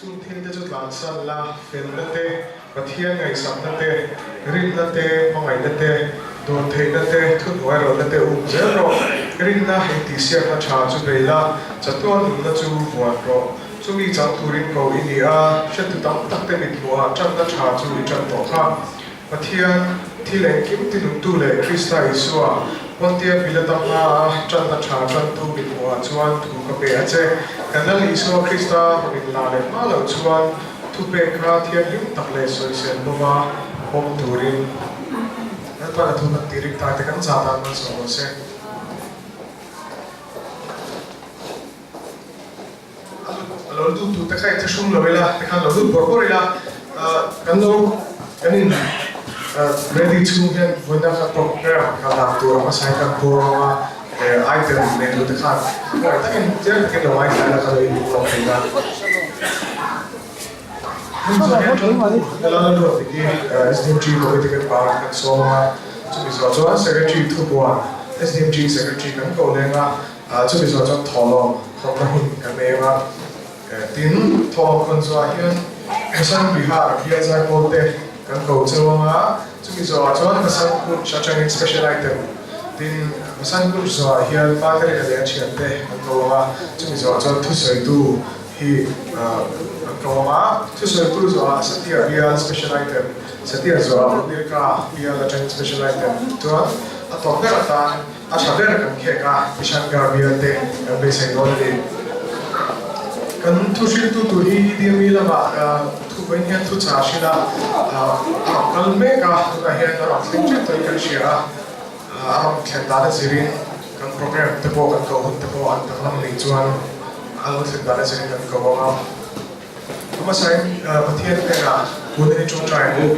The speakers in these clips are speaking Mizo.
Chung thilte chu tlansan la, felna te, Pathian ngaihsakna te, rinna te, hmangaihna te, dawrtheihna te, thuhnuairawlna te um zel rawh. Rinna intihsiakna tha chu bei la, chatuan nunna chu vuan rawh. Chumi chang turin ko i ni a, hretu tam tak te mithmuhah tanna tha chu i tan tawh kha. Pathian, thil engkim tinungtu leh Krista Isua, Pontia Pilata hmaa tanna tha tantu mithmuhah chuan thu ka pe a che. Kan Lal Isua Krista rawn inla leh hma loh chuan thupek kha thianghlim tak leh sawisel bawma pawm turin Lalpan a thu kan tih rik ta te kan zah dan hman zawh rawh se. A lo lut tu te kha i thlahrung lo ila, tikhan lo lut bawrh bawrh ila, kan lo kan in ready chhung hian vawiina kha program kha dah tur a hmasa hi kan bawr ang a, item nei tu te khan huai takin chiang takin lo ngaithla ila ka lo in lawk thei ta. Hmun chu hian ṭantu Lala Ruatdiki SDMG committee member kan sawm ang a, chumi zawh chuan secretary thubuan SDMG secretary kan ko leng a, Chumi zawh chuan thawhlawm khawmna hun kan nei ang a, tin thawhlawm khawn zawhah hian Basant Bihar bial zaipawl te kan ko cheu ang a, chumi zawhah chuan Basant Kunj atangin special item tin Basant Kunj zawhah hian Paterina leh a thiante kan ko ang a, chumi zawhah chuan thusawitu hi kan ko ang a, thusawitu zawhah Satya bial special item, Satya zawhah Munirka bial atangin special item chuan a tawp ber atan A tha ber kan khek a, Kishangarh bialte kan beisei dawn a ni. Kan thuhriltu tur hi EDME lamah thu vawiin hian thu chah hrilh a, a rawn kal mek a, tunah hian a rawn thleng tep tawhin kan hria a, a rawn thlen dan a zirin kan program te pawh kan koh hun te pawh an danglam leh chuan a lo thlen dan a zirin kan ko ang a. A hmasain Pathian hnenah hun in i tawngtai ang u.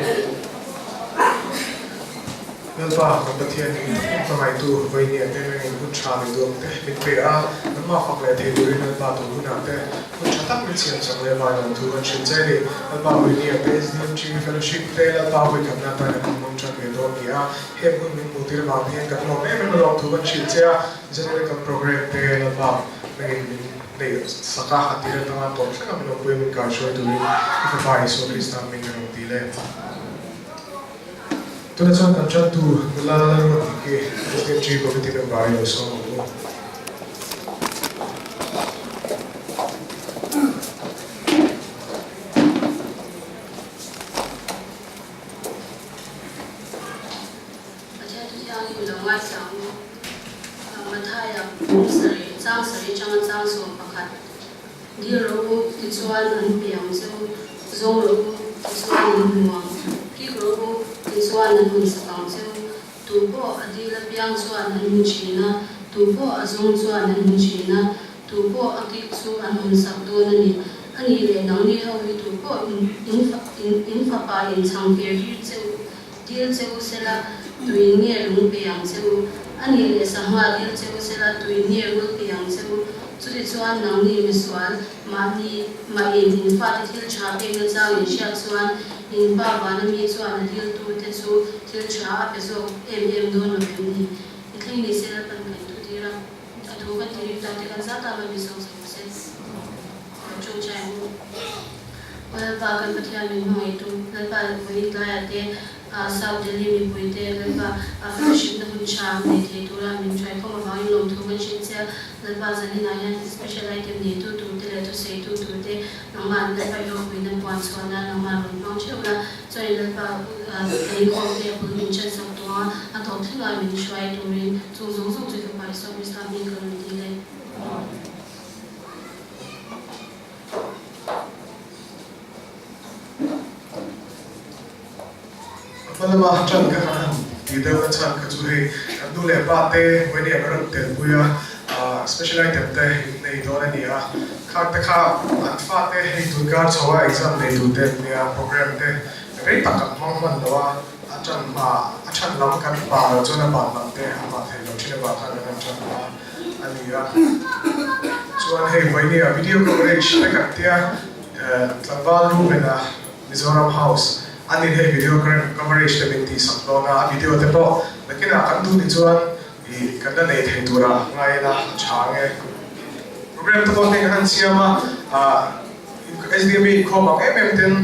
Lalpa, kan Pathian in hmangaihtu Vawinia te rengin hun tha leh duam te min pe a, kan mah fak leh thei turin Lalpa tur hunah te hun tha tak min siam sak leh vai lo thu kan hrilh che a ni. Lalpa Vawinia te SDMG Fellowship te Lalpa vawikhatna atan kan inhmang tan ve dawn ni a, heng hun min hmuh tir vang hian kan lawm em em alawm thu kan hrilh che a, General Cup Programme te Lalpa rengin min neih sak a, a tir atanga tawp thleng a min awmpui a min kaihruai turin i Fapa Isua Krista hming ka rawn ti le. Tunah chuan kan tantu nula Lalruatdiki SDMG Committee member i lo sawm ang u. Pathian thu thianghlim lo ngaithla ang u. Mathaia kum sarih, chang sarih atanga chang 11. Dil rawh u, tichuan an pe ang che u, zawng rawh u, tichuan an hmu ang, kik rawh u, tichuan an hawn sak ang che u. Tu pawh a dil apiang chuan an hmu thin a, tu pawh a zawng chuan an hmu thin a, tu pawh a kik chu an hawn sak dawn a ni. A nih leh nangni ho hi tu pawh in fapa in chhang fir tir che u, dil che u sela, tuin nge lung pe ang che u? A nih leh sangha dil che u sela, tuin nge rul pe ang che u? Chutichuan nangni misual, mahni mahin in fate thil tha pekna chang in hriat chuan in pa vana mi chuan a diltute chu thil tha a pe zawk em em dawn lo em ni? I thleng ni sela pan kan thu tir a, a thu kan ti rik ta te kan zat a va mi zawk zawk se. Kan tawngtai ang u. Aw Lalpa, kan Pathian min hmangaihtu, Lalpa vawiin tlaiah te, South Delhi mipuite Lalpa fellowship na hun tha nei thei tura min hruaikhawm avangin lawmthu kan hrilh che a. Lalpa zaninah hian special item neitu turte leh thuseitu turte nangmah an Lalpa i ropuina puan chhuah nan nangmah rawn hmang theuh la. Chuanin Lalpa kan inkhawmte a bul min chansak tawh a, a tawp thlengah min hruai turin chung zawng zawng chu i fapa Isua Krista hming ka rawn dil e. A hma lama ṭan kha kan han tih deuh na chhan kha chu hei kan nu leh pa te vawiin an rawn telpui a, special item te in nei dawn a ni a, khang te kha an fa te hei tun kar chho a exam nei tur te an nia, program te rei tak kan hmang hman lo a, a ṭan hma a ṭhan lam kan pa loh chuan a ban lam te a hma thei lo ṭhin avang khan kan han ṭan hma a ni a. Chuan hei vawiin video coverage te kan tia tlangval Ruben-a Mizoram House a nin hei video coverage te min tihsak dawn a, a video te pawh nakinah kan duh ni chuan ih kan la nei thei tura ngai ila a tha ang e. Program te pawh heng han siam a, ah. SDME inkhawm ang em em ten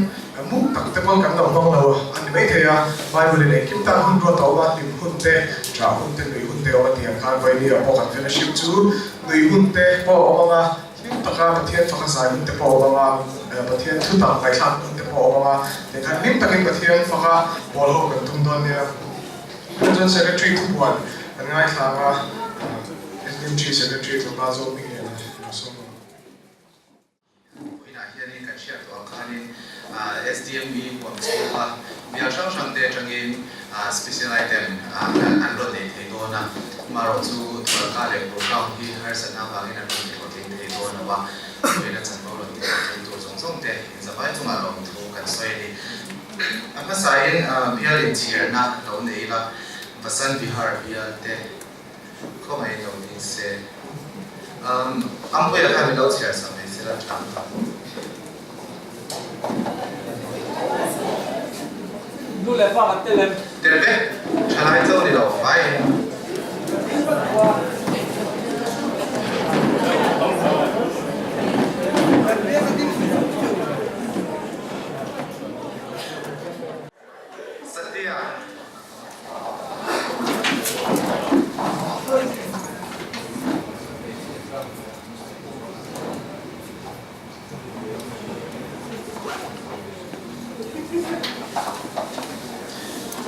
muk tak te pawn kan lo hmang lo a ni maithei a, Bible in engkim tan hun ruat a awm a, hlim hun te, ṭah hun te, nui hun te a awm a tih ang khan Vainia pawh kan fellowship chu nui hun te pawh a awm ang a, hlim taka Pathian faka zai hun te pawh a awm ang a, Pathian thutak ngaihthlak hun te pawh a awm ang a, tikhan hlim takin Pathian faka pawl ho kan tum dawn nia. Tunah chuan Secretary thupuan kan ngaithla ang a, SDMG Secretary tlangval zawk hming hian a sawm ang. Vawiinah hianin kan hriat tawh ang khanin SDMB huam chhunga bial hrang hrang te atangin special item an rawn nei thei dawn a, amaherawh chu Dwarka leh Gurgaon hi harsatna avangin an rawn ti hlawhtling thei dawn lo a, vawiina chanvo rawn ti hlawhtling tur zawng zawng te inzavai chungah lawmthu kan sawi a ni. A hmasain bial inchhirna lo nei ila, Vasant Vihar bial te Khawngaih lo ding se. Umm Ampuia khan min lo chhiar sak mai se la tha ang. Nu leh pa kan tel em? Tel vek, thalai cho ni lo fai. Satya.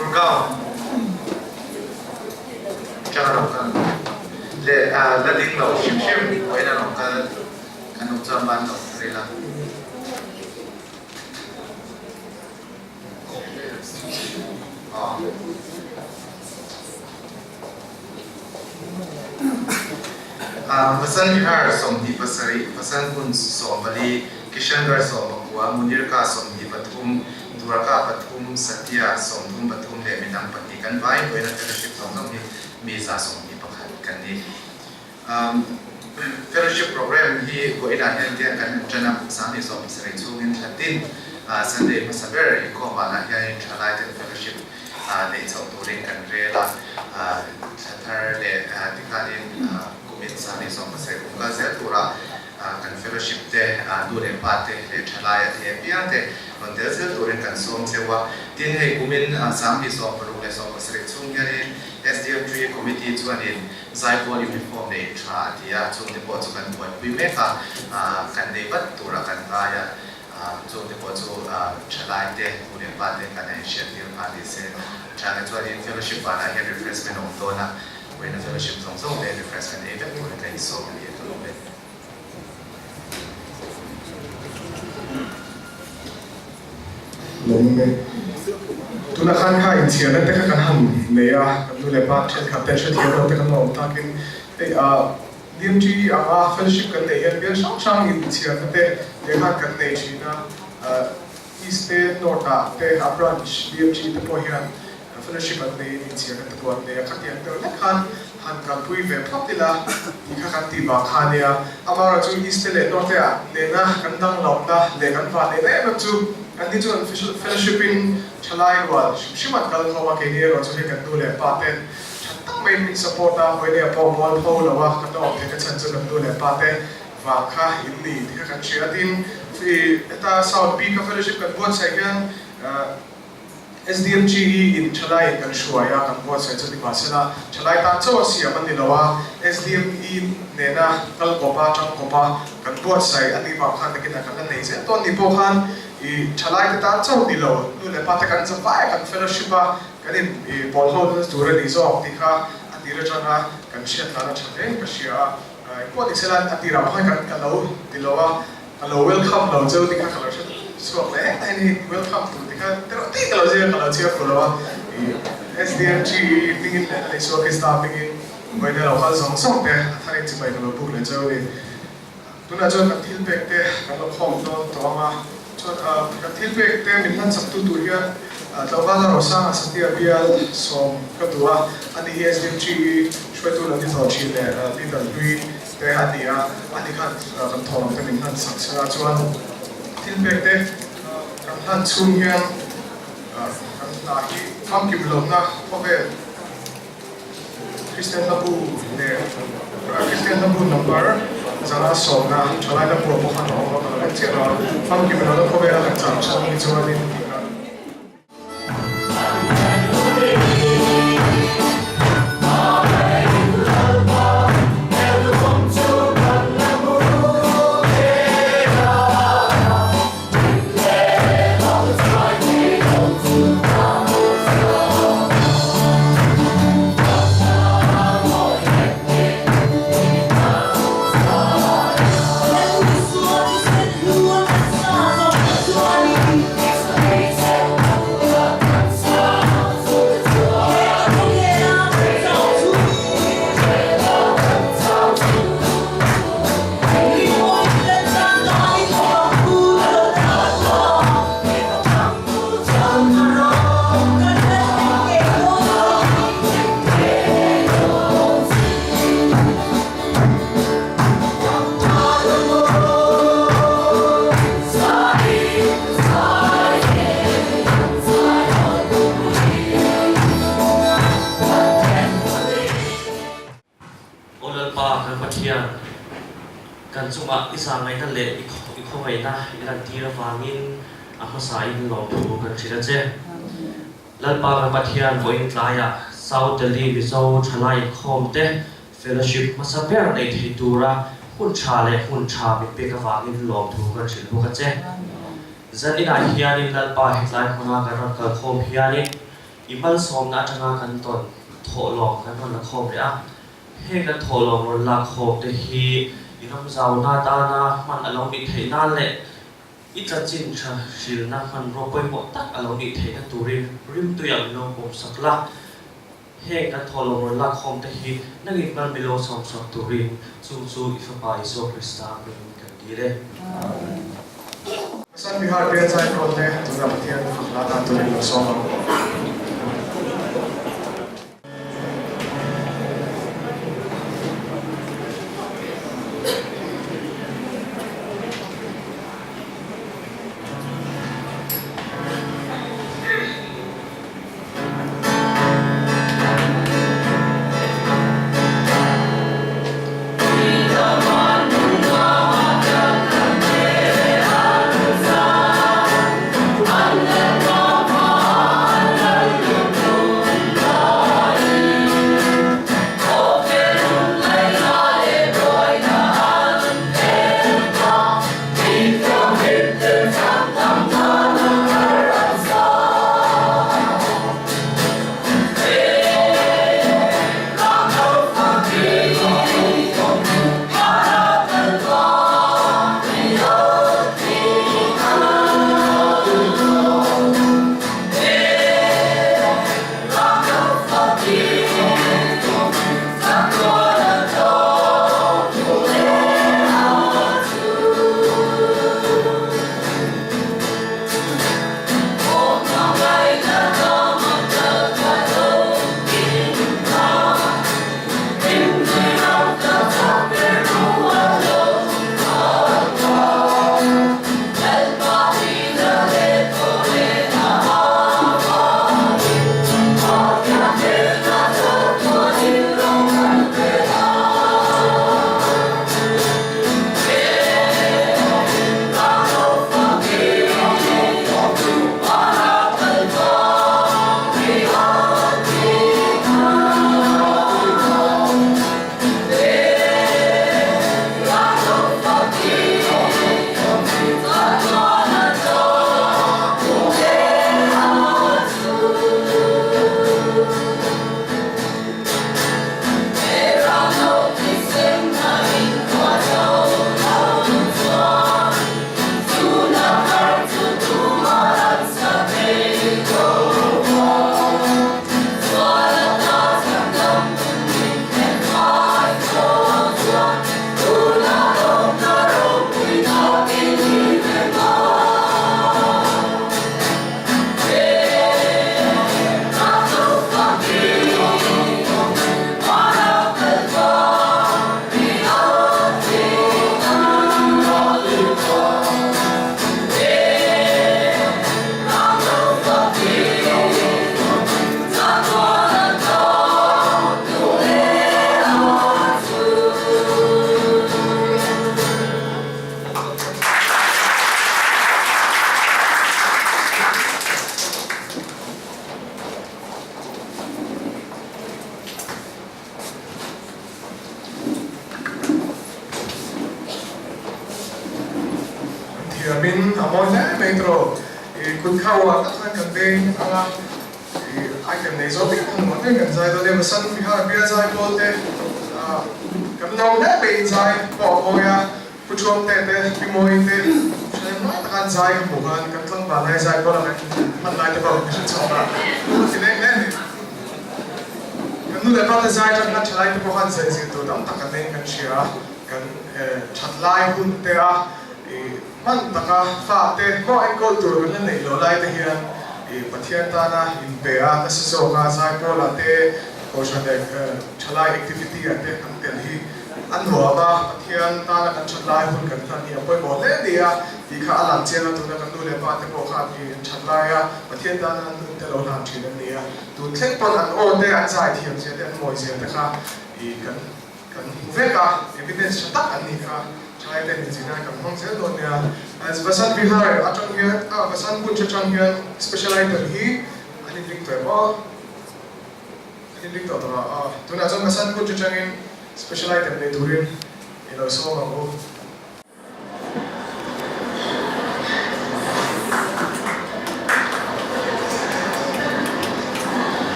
Gurgaon chang a lo kal leh la ding lo hrim hrim pawhin a lo kal kan awm chuan ban lo ril a. Vasant Vihar 27, Vasant Kunj 14, Kishangarh 19, Munirka 23, Dwarka pathum, Satya 33 leh midang pahnih kan vai buaina fellowship zawng zawng hi mi 121 kan ni. Fellowship program hi vawiinah hian tiang kan han ṭan a, 2017 chhungin thla tin Sunday hmasa ber inkhawm vanah hianin ṭhalaiten fellowship neih chhoh turin kan rel a, thla thar leh tikhanin kumin 2017 kum kal zel tura kan fellowship te, nu leh pa te leh ṭhalai a thei apiang te rawn tel zel turin kan sawm cheu a. Tin, hei kumin 2026 chhung hianin SDM3 Committee chuanin Zaipawl uniform nei tha a ti a, chungte pawh chu kan buaipui mek a, kan nei vat turah kan ngai a, chungte pawh chu thalai te, nu leh pa te kan inhriat tir nghal ni se. Thalai chuanin fellowship vanah hian refreshment a awm dawn a, vawiina fellowship zawng zawng te refreshment ei vek turin ka insawm a ni a ka lawm e. Lawm e. Tuna khan kha inchhiarna te kha kan han nei a, kan nu leh pa thenkhat te hrethiam lo te kan awm takin hei ah DMG anga fellowship kan neih hian bial hrang hrang inchhiarna te leh khan kan nei thin a, East te North ah te a branch DMG te pawh hian Fellowship an neiin inchhiarna te pawh an nei a, khatiang deuh hlek khan han kalpui ve phawt ila tih kha kan tih vang kha ania. Amaherawh chu East te leh North te ah nena kan danglamna leh kan van neihna em em chu an ni chuan fellowship in thalai rual hrim hrim an kal khawm a, keini erawh chu hei kan nu leh pa ten tha tak maiin min support a, Vawinia pawh mual pho lo a kan awm theihna chhan chu kan nu leh pa te vang kha in ni tih kha kan hria. Tin, heta South bik a fellowship kan buatsaih hian SDMG hi in thalai kan hruai a, kan buatsaih chu ni mahsela thalai tan chauh a siam a ni lo a, SDME nena kal kawp a, tang kawp a kan buatsaih a nih vang khan nakinah kan la nei zel dawn ni pawh khan i thalai te tan chauh ni lo, nu leh pa te kan za vai a, kan fellowship a, kan in i pawl ho na tur a ni zawk tih kha a tir atanga kan hriat dan a tha hle ka hria a, engpawh ni sela a tirah pawh khan kan lo ti lo a. Ka lo welcome lo cheu tikha ka lo hre chhuak leh eng a ni welcome tur tikha tereuh tih ka lo zir a ka lo chhiar fuh lo a i SDMG hmingin leh a Isua Krista hmingin vawiin lo kal zawng zawng te a thar in chibai ka lo buk leh cheu a ni. Tunah chuan kan thil pek te kan lo khawm dawn tawh ang a chuan kan thil pek te min hlan chak tu tur hian Tlangvala Rosanga Satia bial sawm ka duh a ani hi SDMG hruaitu lo ni tawh thin leh leader hlui te a ni a, ani khan kan thawm te min hlan sak sela chuan thil pek te kan hlan chhung hian kan hna hi famkim lohna khawvel Kristian Hlabu leh Kristian Hlabu number. Zanga sawmna thalai la pawh pawh khan a awm a, ka lo en chiah lo a, famkim lohna khawvela kan cham chhung hi chuanin tih kha. Aw Lalpa kan Pathian, kan chungah i zahngaihna leh i khawngaihna i lantir avangin a hmasain lawmthu kan hrilh a che. Lalpa kan Pathian vawiin tlaiah South Delhi Mizo thalai inkhawm te fellowship hmasa ber nei thei tura hun tha leh hmun tha min pek avangin lawmthu kan hrilh bawk a che. Zaninah hianin Lalpa hetlai hmuna kan rawn kalkhawm hianin i malsawmna atanga kan tawn thawhlawm kan rawn la khawm leh a. Heng kan thawhlawm rawn lak khawm te hi i ramzauna atana hman a lo nih theih nan leh I chanchin tha hrilna hmanrua pawimawh tak a lo nih theihna turin rimtui ang lo pawm sak la. Heng kan thawhlawm rawn lakkhawm te hi nangin hman mi lo sawm sak turin chung chu i Fapa Isua Krista hmingin kan dil e. San Bihar bial zai kawl te tuna Pathian fak la dan turin lo sawm ang. thiamin a mawi hle mai tawh. I kut kha uar tak khan kan beng ang a, i item nei zawk bik ang ang kan zai dawn e. Vasant Vihar bial zai pawl te kan lo hle mai in zai pawh a mawi a, Pu Thuam te te, Pi Mawi te hre mai taka an zai ka hmuh khan kan tlangval lai zai pawl ang hman lai te pawh ka hre chhuak a, ka ti leng hle a ni. Kan nu leh pa te zai tan khan thalai te pawh khan zai zir tur tam tak kan nei in kan hria a, kan that lai hun te a i hman taka fa te maw enkawl tur kan la neih loh lai te hian i Pathian tana inpe a nasa zawk a zai pawlah te Kohhran leh thalai activity ah te an tel hi a nuam a, Pathian tana kan that lai hun kan hlan hi a pawimawh hle a ni a tih kha a lang chiang a, tuna kan nu leh pa te pawh khan i an that lai a Pathian tana an nun te lo hlan thin an ni a, tun thleng pawn an aw te an zai thiam zia te an mawi zia te kha i kan kan hmu vek a, evidence tha tak an nih kha thalai ten inzirna kan hmang zel dawn nia. Vasant Vihar atang hian ah Vasant Kunj atang hian special item hi an inring tawh em aw? An inring tawh tawh a, aw tunah chuan Vasant Kunj atangin special item nei turin i lo sawm ang u.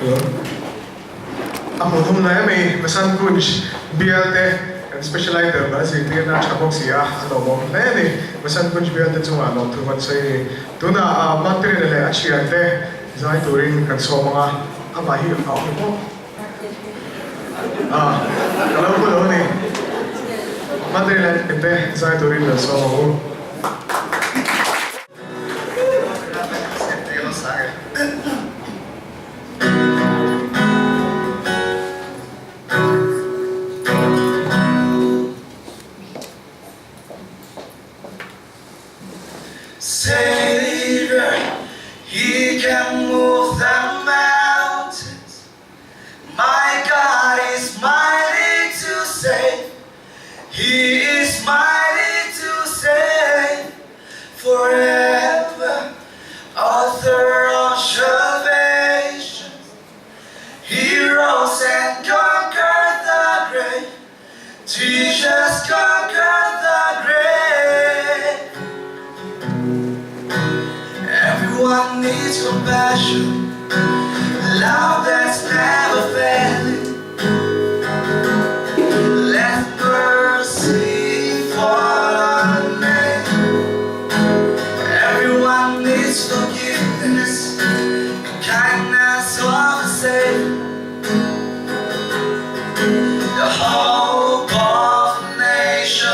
Hello. A hmuhnawm lai mai Vasant Kunj bial te kan special item an zirtirna a tha bawk si a, a lawmawm hle a ni. Vasant Kunj bial te chungah lawmthu kan sawi a ni. Tunah Mantrina leh a thian te zai turin kan sawm ang a, amah hi a awm bawk. Ah, ka lo hmu lo a ni. Mantrina leh a thian te zai turin kan sawm ang u. Savior, he can move the mountains. My God is mighty to save. He is mighty to save forever. Author of salvation. He rose and conquered the grave. Jesus conquered the grave. Everyone needs compassion, love that's never failing. Let mercy fall on me. Everyone needs forgiveness and kindness of the Savior. The hope of nation.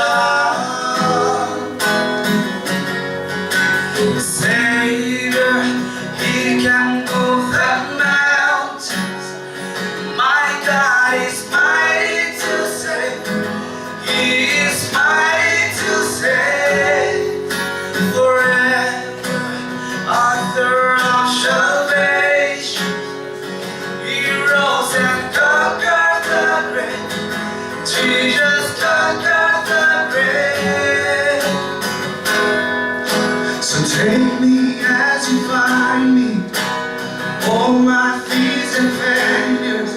Savior, He can move the mountains. My God is mighty to save. He is mighty to save forever. Author of salvation. He rose and conquered the grave. Jesus conquered the grave. So take me as you find me, all my fears and failures.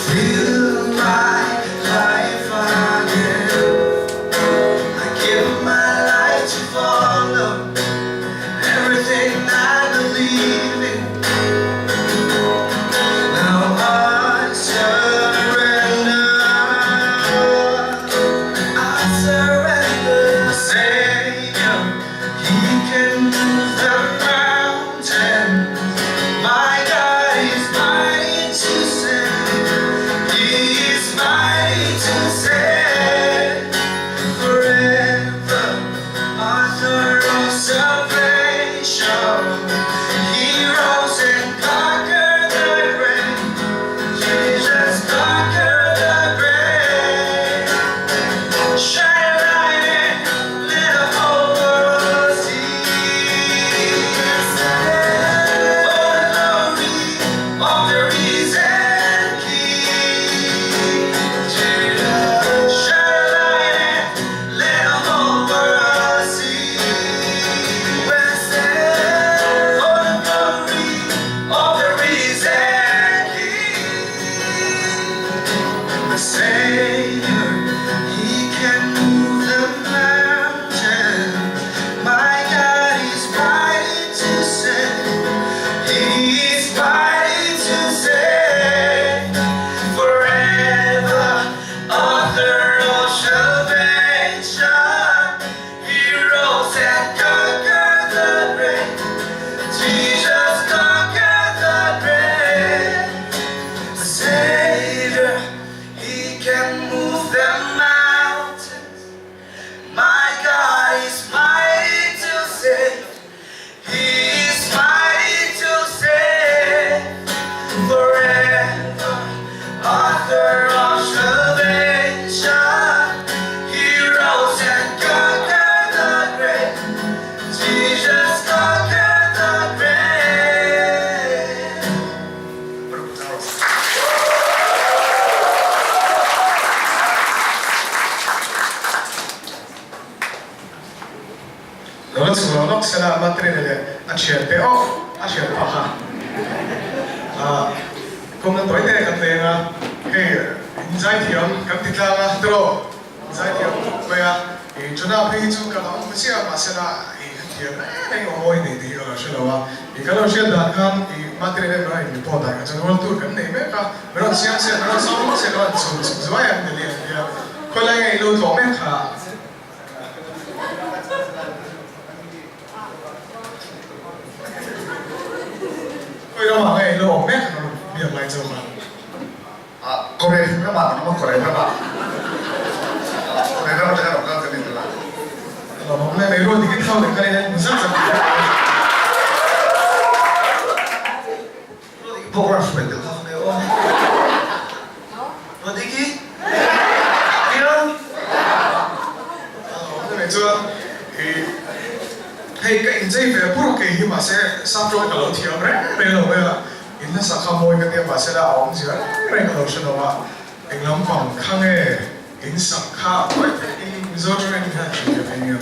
Fill my life again. I give my life to follow everything I believe in. Now I surrender. I surrender. Savior, He can move the mountains. My God is mighty to save. He is mighty to save forever. Author of salvation. He rose and conquered the grave. Jesus conquered the grave. Shine a light and let the whole world see. For the glory of the risen King. Jesus, shine a light and let the whole world see. For the glory of the risen King. The Savior, He can move the mountains. My God is mighty to save. He is mighty to save forever. Author of salvation. He rose and conquered the grave. Jesus conquered the grave. The Savior, He can move the mountains. My God is mighty to save. He is mighty to save forever. Author of salvation. He rose and conquered the grave. Jesus conquered the grave. Lo la chhuk lo lawk sela Matrina leh a thian te awk a thian phah kha kawmna tawi te kan leng a, hei in zaithiam kan ti tlang a tiraw zaithiam khawp mai a, i Jonah phei hi chu ka la awm chiah a mahsela i thiam reng reng aw mawi nei tih hi ka lo hre lo a, i ka lo hriat dan khan i. Materi vel rawn in report ah kha chuan World Tour kan nei mek a, min rawn siam siam, min rawn sawm lawk siam a, chhuk chhuk zuai ang ti lian nia. Khawilai nge i lo tlawh mek kha? Khawi ramah nge i lo awm mek kha ka rawn biak lai chauh kha. Kore ramah kan awm a, Kore ramah. Kore ram atanga rawn kal kan ni tel a. Lawmawm hle mai, ruat dikin thau leh kal in an zat zat tih a. Ruat diki pawh rawn hruai tel kha ka hmel aw. Ruat diki? Nia. Lawmawm hle mai chuan i hei ka inchei ve pur kei hi mahse sap tawng ka lo thiam reng reng lo mai a. In hla sak kha mawi ka tia mahse la a awmzia reng reng ka lo hre lo a, eng lampang kha nge in sak kha mawi tak in Mizo tawng in hian hrilh ve thei nia.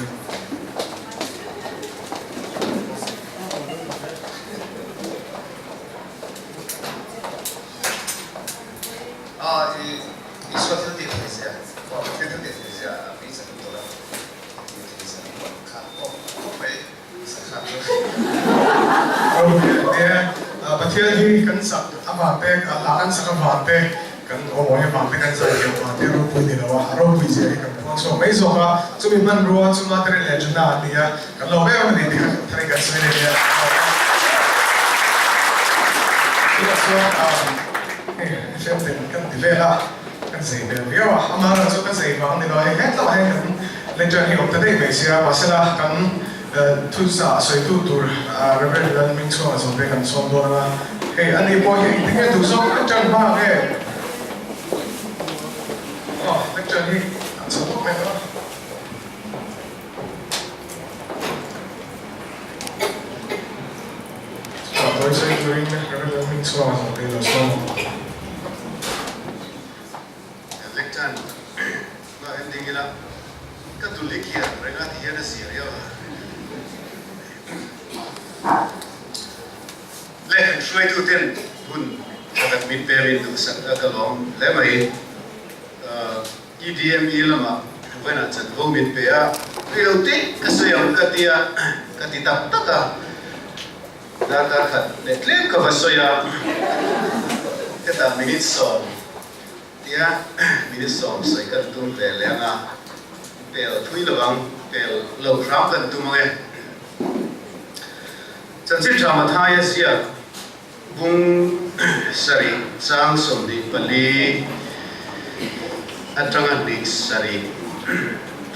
A i Isua thil tih thei zia, Pathian thil tih thei zia mi chan tur a tih thei zia kha khawp mai. Pathian hi kan sak avang te, hla kan sak avang te, kan aw awi avang te, kan zai thiam avang te ropui ni lo a, a ropui zia hi kan puang chhuak mai zawk a, chumi hmanrua chu Materi leh Jona an ni a, kan lo ber a ni tih kha kan thar in kan sawi leh nia. Tunah chuan hei FM ten kan ti vel a, kan zei vel viau a, amaherawhchu chu ka zei vang a ni lo a, hei hetlaiah hian kan lecture hi awm ta daih mai sia, mahsela kan Thusa sawitu tur Rev. Lalhmingchhuanga zawhte kan sawm dawn a, hei ani pawh hi engtin nge duh zawk lecture hma nge? Aw lecture hi a chho bawk mai a. Chutah tawi sawi turin Rev. Lalhmingchhuanga zawhte lo sawm ang. Lecture hma ending ila ka dul hi khian reng a ti hian a zia riau a. Le kan hruaitu ten hun tha tak min pem in duhsak a ka lawm hle mai. EDME lamah vawiinah chanvo min pe a, rilo te ka sawi ang ka tia ka ti tak tak a. Darkar khat leh tlem ka va sawi a, hetah minute sawm tia minute sawm sawi kan tum ve leh ang a, pel thui lo ang, pel lo hram kan tum ang e. Chanchin tha Mathaia ziak bung sarih chang 24 atanga hnih sarih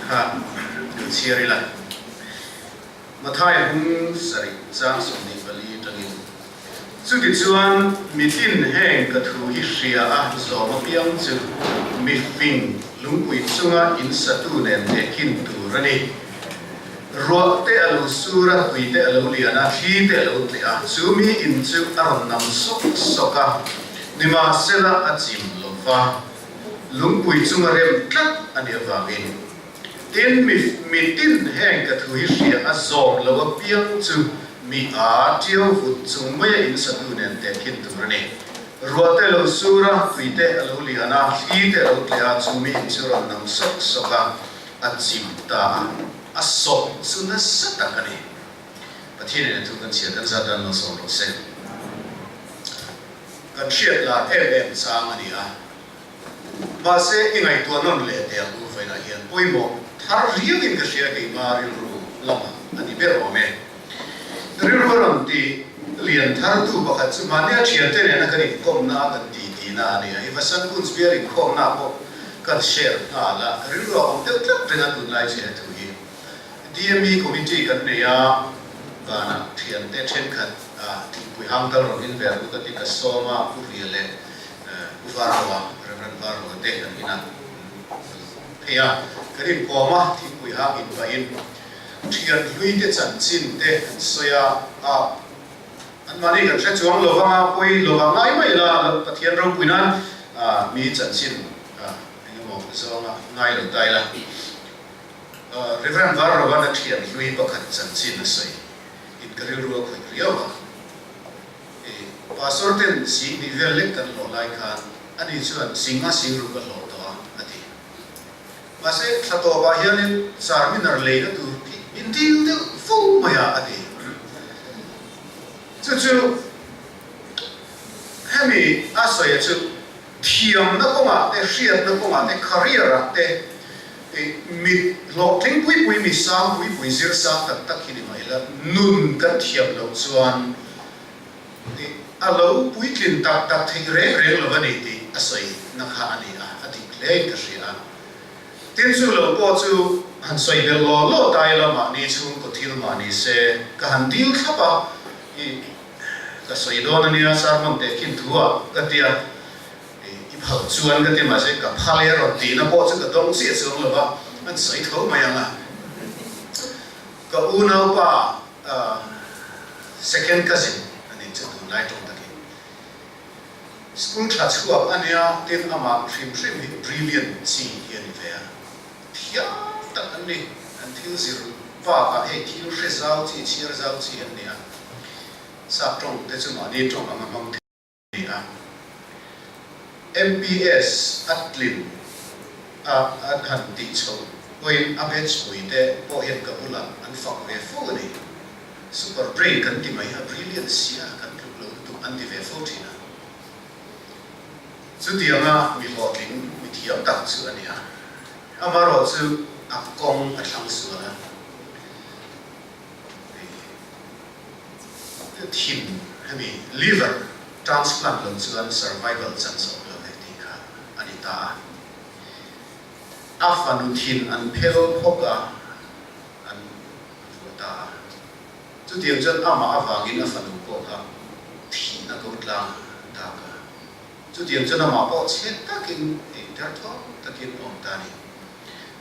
kha kan chhiar ila. Mathaia hung sarih chang 24 atangin, Chutichuan, mitin heng ka thu hi hria a zawm apiang chu mi fing lungpui chunga in satu nen tehkhin tur a ni. Ruah te a lo sur a, tui te a lo lian a, thli te a lo tleh a, chu mi in chu a rawn nam sawk sawk a, nimahsela a chim lo va, lungpui chunga rem tlat a nih avangin. Tin, mi mitin heng ka thu hi hria a zawm lo apiang chu mi a ṭiau vut chung maia in satu nen tehkhin tur a ni. Ruah te lo sur a, tui te a lo lian a, thli te a lo tleh a, chu mi in chu rawn nam sawk sawk a, a chim ta a, a sawk chu nasa tak a ni. Pathian in a thu kan chhiar kan zat dan lo sawm rawh se. Kan hriat lar em em chang a ni a. Mahse, i ngaihtuah nawn leh teh ang u vawiinah hian pawimawh thar riauin ka hria keima rilru lamah a ni ber awm e. Rilru a rawn ti lian thartu pakhat chu mahnia thiante nena kan inkawmna a kan ti tihna a ni a, i Vasant Kunj bial inkhawmna pawh kan share nghal a, ka rilru a awm deuh tlat reng a tunlai chu he thu hi. DME Committee kan nei a, vanah thiante thenkhat thingpui hang tal rawn in ve ang u ka ti ka sawm a, Pu Ria leh Pu Varloa, Rev. Varloa te kan inah an phei a, kan inkawm a, thingpui hang inpahin thian hlui te chanchin te an sawi a, a anmahni kan hre chuang lo vang a, pawi lo vang ngai mai la, Pathian ropui nan mi chanchin eng emaw zawnga ngai lo ta ila. Rev. Varloa'n a thian hlui pakhat chanchin a sawi in ka rilru a khawih riau a. Pastor ten sing hnih vel lek kan hlawh lai khan ani chuan sing a sing ruk a hlawh tawh a, a ti. Mahse, thla tawpah hianin Charminar leina tur khi min dil deuh fo mai a, a ti. Chu chu. Hemi a sawi a chu thiamna kawngah te, hriatna kawngah te, career ah te mi hlawhtling pui pui, mi sang pui pui, zir sang tak tak hi ni mah ila nun kan thiam loh chuan a lo puitlin tak tak theih reng reng lo a ni tih a sawi na kha a ni a, a dik hle in ka hria a. Tin chu lo pawh chu han sawi belh law law ta ila mahni chhungkaw thil mah ni se ka han dil thlap a, i ka sawi dawn a nia sermon tehkhin thu ah ka ti a, i phal chuan ka ti mahse ka phal e rawn tihna pawh chu ka dawng chiah chuang lo va, an sawi tho mai ang a. Ka unaupa second cousin a nih chu tunlai tawng takin. School tha chhuak a nia tin amah hrim hrim hi brilliant chi hi a ni ve a, thiam tak an ni, an thil zir bakah hei thil hre zau chi, chhiar zau chi an ni a, sap tawng te chu mahni tawng anga hmang thei a ni a. MPS a tlin a an han tih chhoh pawhin a batch pui te pawh hian ka bulah an fak ve fo a ni. Super brain kan ti mai, a brilliant sia kan tluk lo lutuk an ti ve fo thin a. Chutianga mi hlawhtling, mi thiam tak chu a ni a. Amaherawh chu a kawng a thlang sual a. Thin hemi liver transplant lo chuan survival chance a awm lo ve tih kha a ni ta a. A fanu thin an phel phawk a, an vuah ta a. Chutiang chuan amah avangin a fanu pawh kha thihna ko tlang ta ka. Chutiang chuan amah pawh chhe takin derthawng takin a awm ta a ni.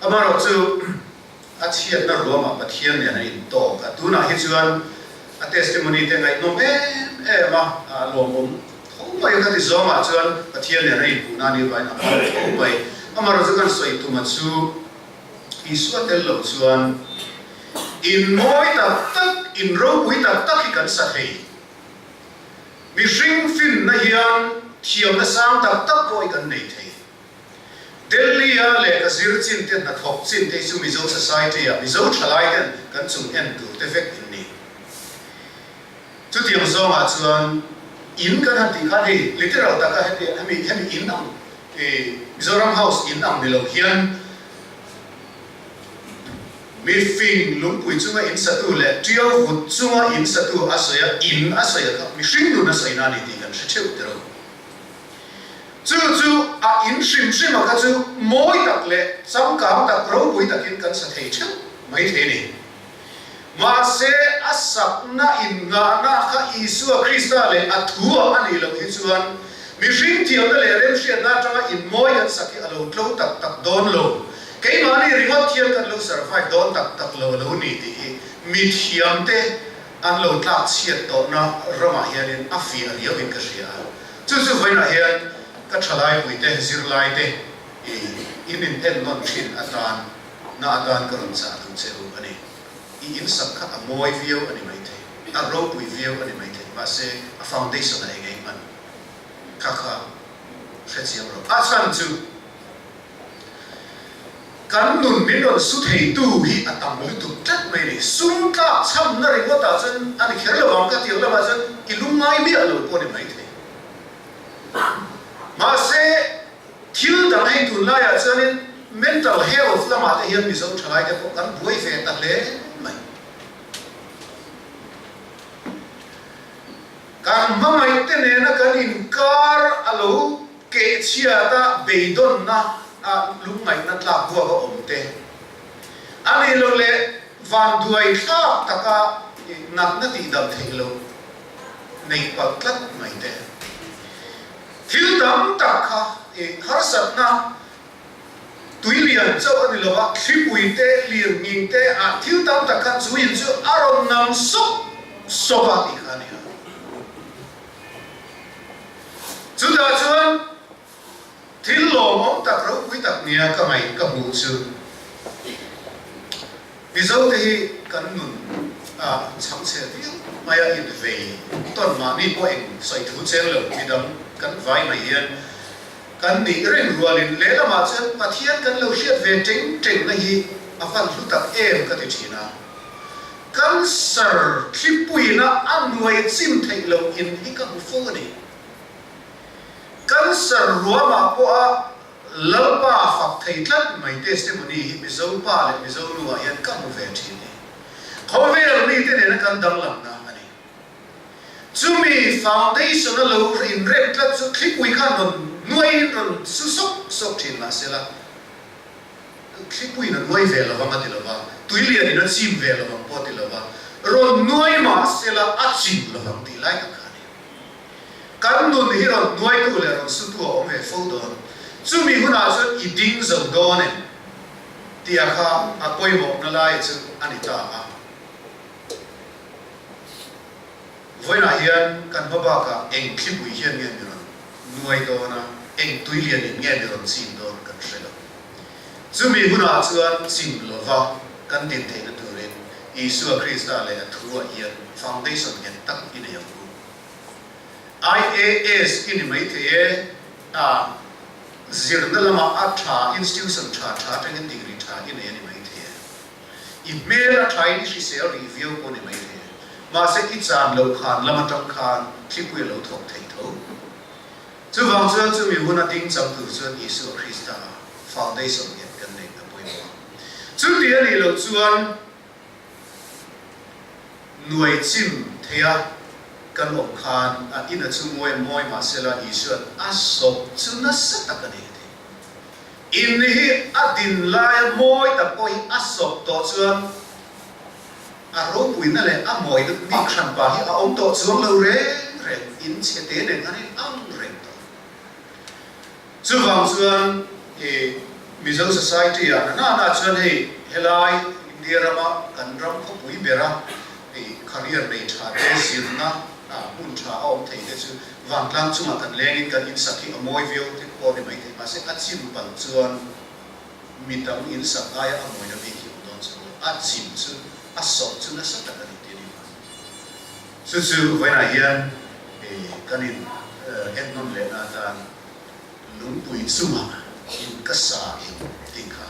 Amaherawh chu a chhiatna ruamah Pathian nen an intawk a. Tunah hi chuan a testimony te ngaihnawm em em a, a lawmawm tho mai a. Khati zawngah chuan Pathian nen a inhmuhna a nih avangin a phal tho mai. Amaherawh chu kan sawi tuma chu Isua tel lo chuan in mawi tak tak, in ropui tak tak hi kan sa thei. Mihring finna hian thiamna sang tak tak pawh hi kan nei thei. Delhi-a lehkha zir chin te, hnathawk chin te hi chu Mizo society-ah Mizo thalai ten kan chung en tur te vek in ni. Chutiang zawngah chuan in kan han tih khan hei literal taka heti hemi hemi in ang Mizoram House in ang ni lo hian mi fing lungpui chunga in satu leh tiau vut chunga in satu a sawi a, in a sawi a kha mihring nun a sawi na a ni tih kan hre theuh tiro. Chu chu a in hrim hrim a kha chu mawi tak leh changkang tak ropui takin kan sa thei theuh mai thei a ni. Mahse a sakna inngahna kha Isua Krista leh a thu ah a nih loh hi chuan mihring thiamna leh remhriatna atanga inmawi kan sak hi a lo tlo tak tak dawn lo. Keimahni ringawt hian kan lo survive dawn tak tak lo a lo ni tih hi mithiamte an lo tlak chhiat tawhna ramah hianin a fiah riau in ka hria a. Chu chu vawiinah hian ka thalaipui te, zirlai te in inennawn thin atan Na atan ka rawn chah duh che u a ni. I insak kha a mawi viau a ni maithei, a ropui viau a ni maithei, mahse a foundation a eng eng hman kha kha hre chiang rawh. A chhan chu kan nun min rawn su theitu hi a tam lutuk tlat mai a ni. Sum tlak chhamna ringawtah chuan a ni kher lo ang ka tih lamah chuan i lungngai miah lo pawh a ni maithei. Mahse. Thil dang hei tunlaiah chuanin mental health lamah te hian Mizo thalaite pawh kan buai ve ta hle mai. Kan hmangaihte nena kan inkar a lo keh chhiat a, beidawnna a lungngaihna tlak buak a awm te a nih loh leh vanduai thlak taka natna tihdam theih loh neih palh tlat mai te. Thil tam tak kha i harsatna tui lian chauh a ni lo a, thlipui te, lirnghing te ah thil tam tak kha chu in chu a rawn nam sawk sawk a tih kha a ni a. Chutah chuan thil lawmawm tak ropui tak nia ka ngaih ka hmuh chu Mizote hi kan nun a chhangchhe viau mai a, invei tawn mahni pawh eng sawi thu cheng lo midang kan vai mai hian kan nih reng rualin lehlamah chuan Pathian kan lo hriat ve teng tengna hi a van hlu tak em ka ti thin a. Cancer thlipuina a nuai chim theih loh in hi ka hmu fo a ni. Cancer ruamah pawha Lalpa fak thei tlat mai testimony hi Mizo pa leh Mizo nu ah hian ka hmu ve thin e. Khawvel mite nena kan danglamna a ni. Chumi foundation a lo inrem tlat chu thlipui khan rawn nuaiin rawn su sawk sawk thin mahsela Thlipuiin a nuai ve lovang a ti lova, tuilianin a chim ve lovang pawh a ti lova, rawn nuai mah sela a chim lovang tih lai tak kha a ni. Kan nun hi rawn nuaitu leh rawn sutu a awm ve fo dawn. Chumi hunah chuan i ding zo dawn em? Tia kha a pawimawhna lai chu a ni ta a. Vawiinah hian kan hma bakah eng thlipui hian nge mi rawn nuai dawn a, eng tuilianin nge mi rawn chim dawn kan hre lo. Chumi hunah chuan chim lova kan din theihna turin Isua Krista leh a thuah hian foundation nghet tak i nei ang u. IAS i ni maithei e, a zirna lama a tha institution tha tha atangin degree tha i nei a ni maithei e. I hmel a thain i hrisel rih viau pawh ni maithei e. Mahse i chan loh khan lam atang khan thlipui a lo thawk thei tho. Chuvang chuan chumi hun a ding chang tur chuan Isua Krista a foundation nghet kan neih a pawimawh a. Chuti a nih loh chuan nuai chim theia kan awm khan a ina chu mawi mawi mahsela Isua'n a sawp chu nasa tak a ni a ti. In hi a din laia mawi tak pawh hi a sawp tawh chuan A ropuina leh a mawina bik hranpa hi a awm tawh chuang lo reng reng, in chhete nen an in ang reng tawh. Chuvang chuan i Mizo society ah na na chuan hei helai India rama kan ram khawpui bera i career nei tha te zirna hmun tha a awm thei te chu vantlang chungah kan lengin kan insak hi a mawi viau te pawh ni maithei mahse a chim palh chuan Mi dang in sak aia a mawina bik hi awm dawn chu a chim chu a sawp chu nasa tak a ni tih a ni mai. Chu chu vawiinah hian kan in ennawn lehna atan lungpui chungah in ka sa em tih kha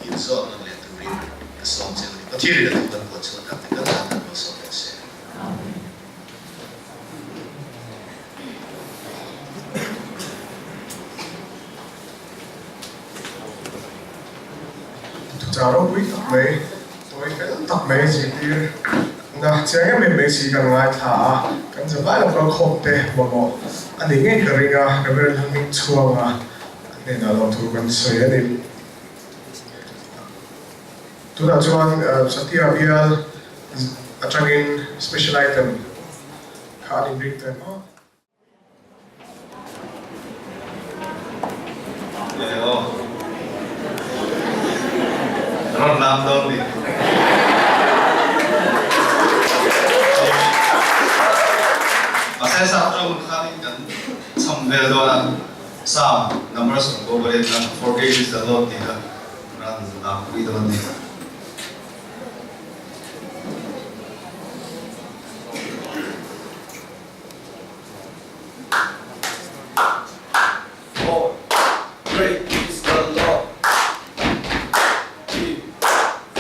in zawt nawn leh turin ka sawm che u ni. Pathian in a thu kan puan chhuah tak te kan tan kan lo sawm rawh se. Thuchah ropui tak mai, tawi fel tak mai zirtir na chiang em em mai si kan ngaithla a, kan zavai lo kal khawp te mamawh a ni ngei ka ring a, Reverend Hming Chhuanga hnenah lawmthu kan sawi a ni. Tunah chuan Satya bial atangin special item kha an inring ta em aw. Rawn lam dawn ni. Mahse sap tawng khanin kan chham vel dawn a, Psalm number 28 kha For great is the Lord tih kha ran lam pui dawn ni. For great is the Lord, He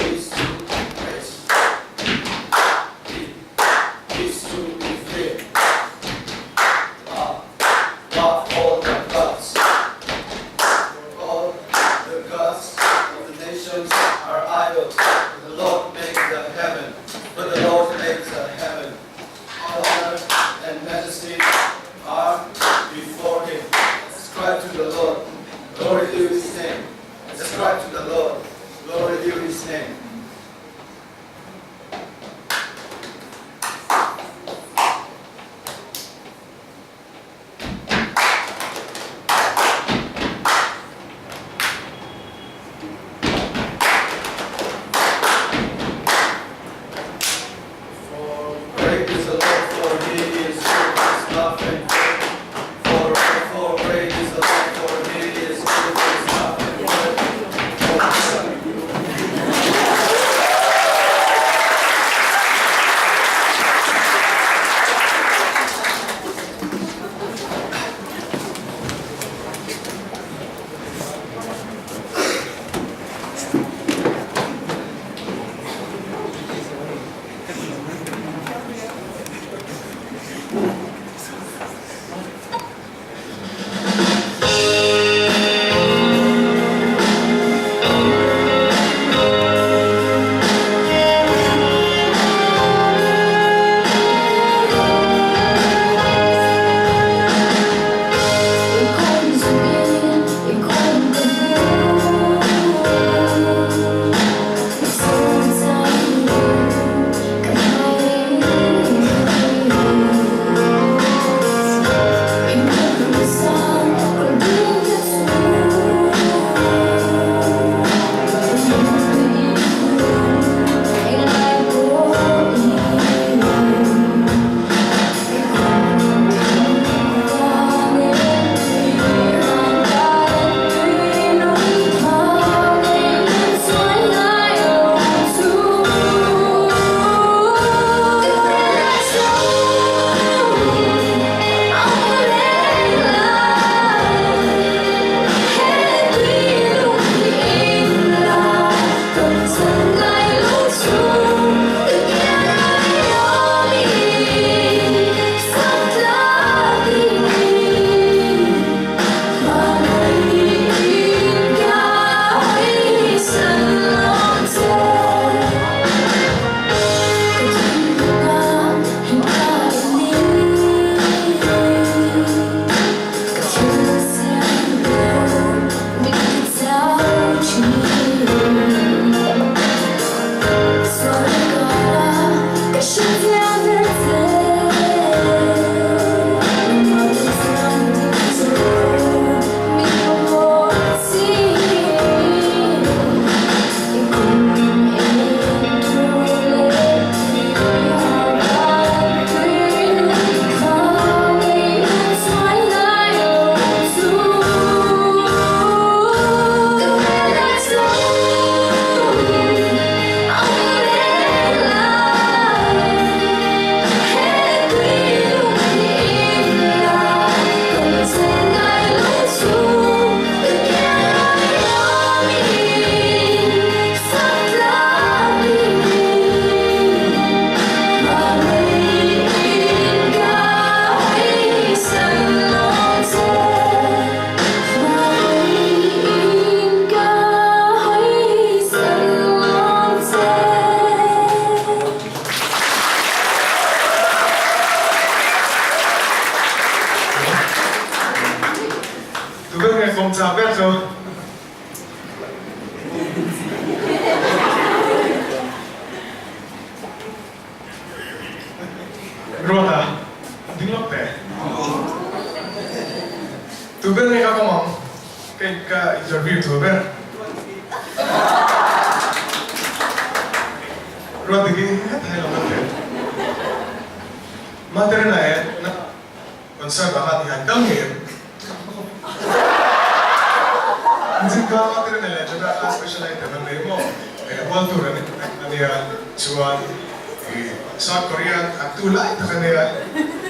is to be praised, He is to be feared above all the gods. For all the gods of the nations are idols. chak ber chu? Ruata, ding lawk teh. Tu ber nge ka kawm ang? Ka ka interview tur ber. Ruata hi heta hi lo kal teh. Materna e na concert ah khan i han kal ngei em? Engzin ka Materna leh Jona kha special item an nei maw? World tour an ania chuan i South Korea an tour lai tak ania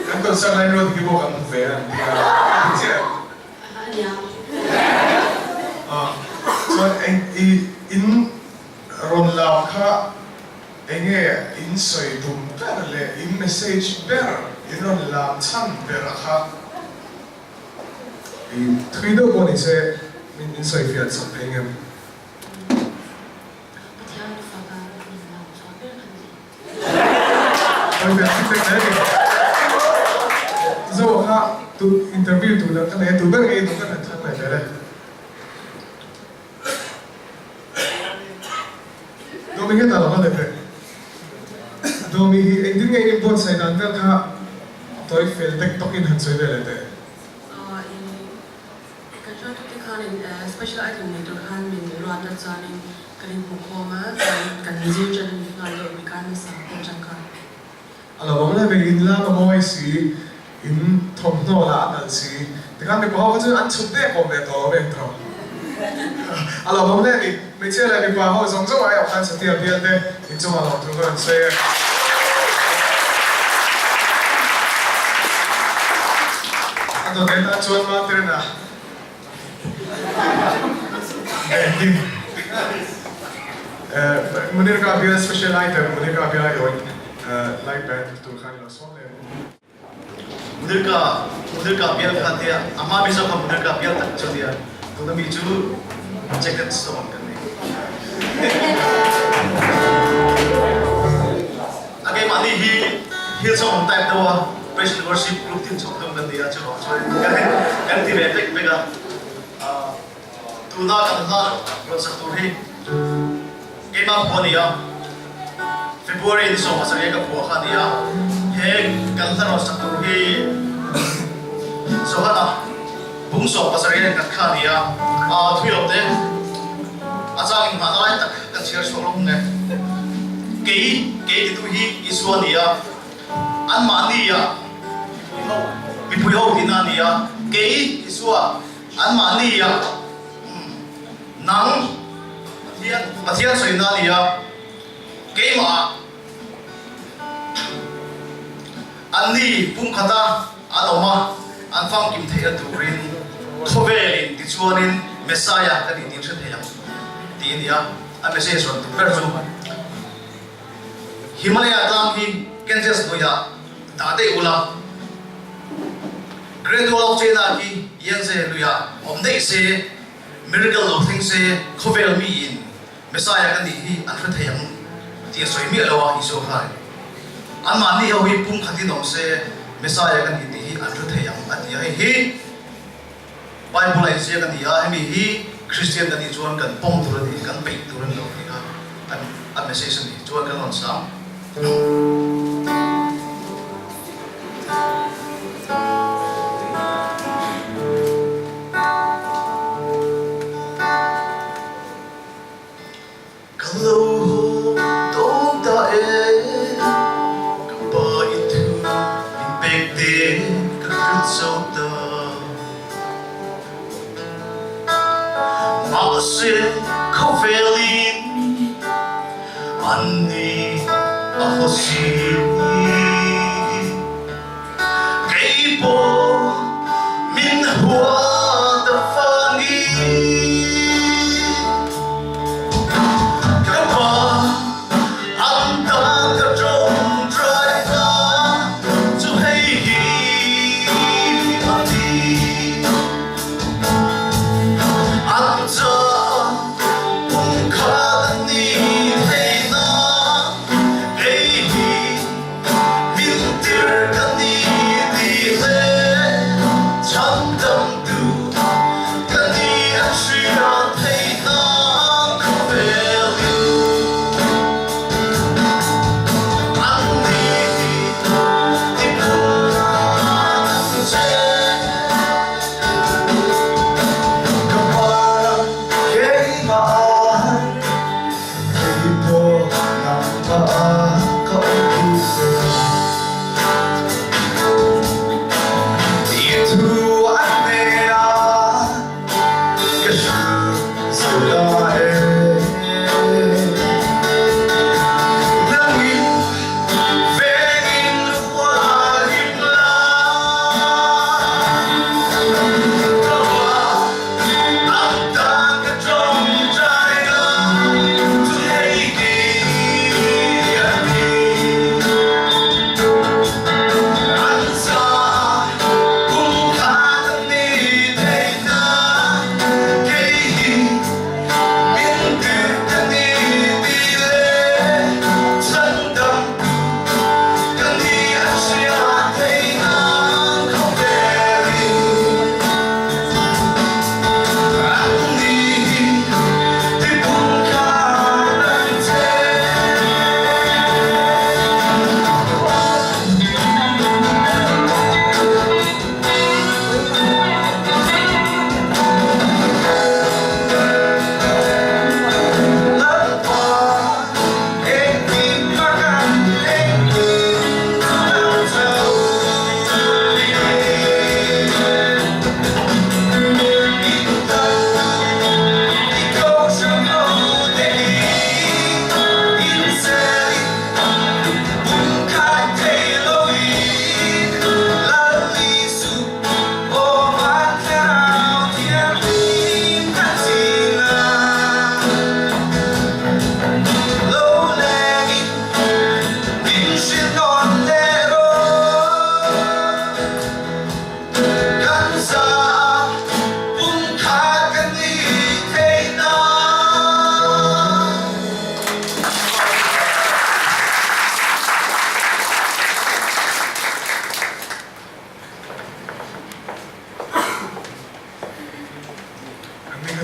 kan concert lai ruat hi pawh kan hmu ve a an ti a, a ti chiah em? Chuan eng i in rawn lam kha Enge in sawi tum ber leh in message ber in rawn lam chhan ber a kha i thui deuh pawh ni se min in sawi fiah chak thei ngem? Pathian faka min lam chhuah ber kha ni. Sawi fiah chak thei hle ni. Zo a kha tu interview tur dang ka nei a tu ber nge i duh ka han chhan mai zel e. Dawmi hi a lo let reng. Dawmi hi engtin nge in buatsaih dan vel kha tawi fel tek tawkin han sawi ve leh teh. In kan hruaitute khan in special item nei tur khan min ruat a chuanin kan inhmuhkhawm a chuan kan zir ṭan a ni nghal deuh mi kar hmasa pawh aṭang khan. A lo awm le ve, in lam a mawi si, in thawmhnaw lah a nalh si, tikhan mipa ho kha chu an chhuk dek awm ve tawh lo vek tawh. A lo awm le ni, hmeichhia leh mipa ho zawng zawng ai awh khan Satia bial te inchungah lawm thu ka rawn sawi e. A dawt leh tan chuan Materna Engkim Munirka bial special item Munirka bial aiawhin live band tur khan i lo sawm leh ang. Munirka Munirka bial kha tia a hma mi zawk kha Munirka bial tak chu ania tuna mi chu jacket stone kan ni. A keimahni hi Hillsong type deuh a praise and worship group tin chhawk deuh kan ni a chuvang chuan kan ti ve vek vek a. Tuna kan hla rawn sak tur hi keimah phuah a ni a, February ni 17 ka phuah kha a ni a, he kan hla rawn sak tur hi Johana bung 17 a inkhat kha a ni a, thui lo te a chang inhmahna lai tak kan chhiar chhuak lawk nge. Kei, kei titu hi Isua a ni a, anmahni ah mipui ho tihna a ni a, kei Isua anmahni ah nang Pathian sawina a ni a, keimah ah anni pumkhata an awm a, an famkim theihna turin khawvelin tichuanin Messiah ka ni tih hre thei ang tih a ni a, a message rawn tum ber chu. Himalaya tlang hi Ganges hnuaiah dah daih ula, Great Wall of China hi Yangtze luiah awm daih se, miracle lo thleng se, khawvel miin Messiah ka nih hi an hre thei ang tih a sawi miah lo a, Isua khan. Anmahni ho hi pum khatin awm se, Messiah ka nih tih hi an hre thei ang a ti a, hei hi Bible a inziak a ni a, hemi hi Kristian kan nih chuan kan pawm tur a ni, kan peih tur a ni lo tih kha a message a ni. Chuan kan rawn sang. Ka lo haw dawn ta e, ka pa i thu min pek te ka hrilh zo ta. Mahse khawvelin anni a haw si. Kei pawh min huat avangin ka pa an tan ka tawngtai ta chu hei hi a ni. An caah pumkhat an ni thei na kei hi.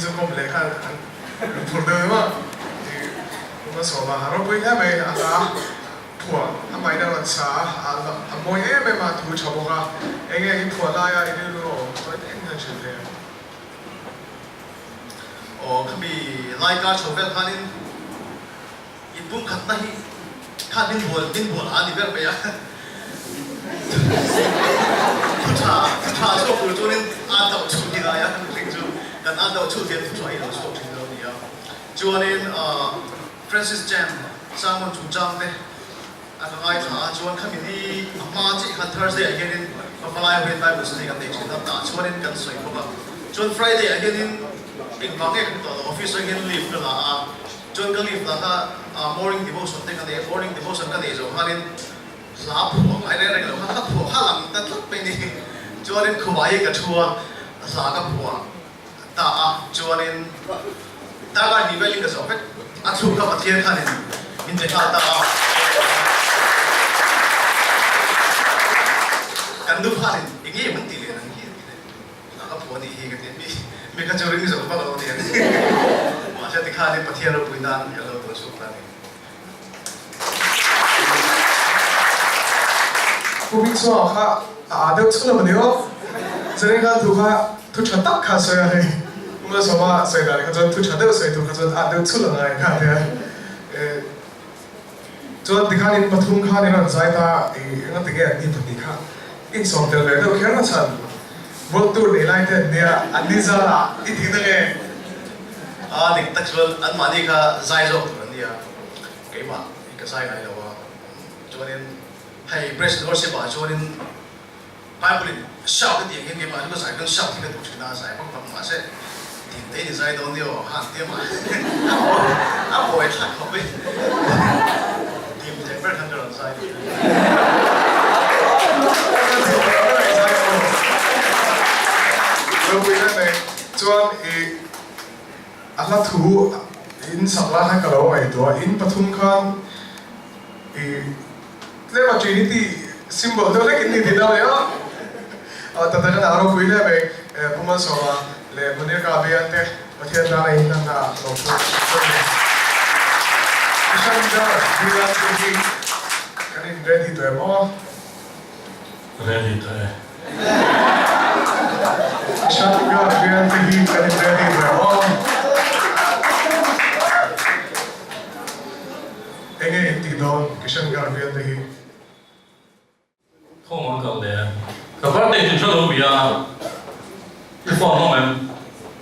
kha chu kawm leh kha an lungphur deuh deuh a, i Umasawma a ropui hle mai a hla phuah a hmain a rawn sa a, a mawi em em a, thu tha bawk a, enge i phuah laia i rilru a awm tawi tak hian hrilh ve. Aw khami lai kar chho vel khanin in pumkhatna hi khan min bual min bual a ni ber mai a, thu tha thu tha chhuak tur chuanin a do chhuh hi lai a, mihring chu kan a do chhuh hian thu tha hi lo chhuak thin lo a ni a. Chuanin Francis Chan sermon chungchang te a ka ngaithla a, chuan khami ni a hma chiah khan Thursday ah hianin Pavalai ho hian Bible study kan nei thin a, tah chuanin kan sawi bawk a. Chuan Friday ah hianin engvang nge kan tawh loh, office ah hian leave ka la a, chuan ka leave lah kha morning devotion te ka nei a, morning devotion ka nei zawh khanin hla phuah ngai reng reng lo kha hla phuah kha lang ta tlat mai ni. Chuanin khumah hi ka thu a, hla ka phuah. Ta a, chuanin darlai hnih velin ka zawh vek a, thluk kha Pathian khanin min pe nghal ta a. Kan nu khanin eng nge min tih leh nang hi a ti leh, a ka phuah nih hi ka ti a, mi mi kha chu ring zawh vak lo nen mahse tikhanin Pathian ropui nan ka lo tawn chhuak ta a ni. Pu Bingchhuah kha a aa deuh chhun a ni aw. Chureng khan thu kha thu tha tak kha a sawi a hei. Pu Malsawma sawi dan kha chuan thu tha deuh sawi tur kha chuan a aa deuh chhun a ngai kha a tia. Chuan tikhan in pathum khan in rawn zai ta i engati nge an ni pahnih kha insawm tel ve deuh kher na chhan World Tour nei lai te an nia an ni zara i tih na nge? A dik tak chuan anmahni kha zai zawk tur an nia, keimah hi ka zai ngai lo a, chuanin hei praise and worship ah chuanin Bible in shout a tih ang hian keimah chu ka zai dawn shout hi ka duh thin a, zai vak vak mahse tin te in i zai dawn nia aw han tia mah a buai thlak khawp i dim thei ber khan ka rawn zai thin a. Chuan i A hla thu in sak lai khan ka lo ngaihtuah a, in pathum khan i tlema Trinity symbol deuh hlek in ni tih na leh a, ta tak a ropui hle mai Pu Malsawma leh Munir Kabian te Pathian tana in hlanna ah lo pawh a ni. Kishan Dar Villa te hi kan in ready tawh em aw? Ready tawh e. Shotgun bial te hi kan in ready ve aw. Enge in tih dawn Kishangarh bial te hi? Khawng an kal leh a. Ka birthday tih hre lo bia i phone awm em?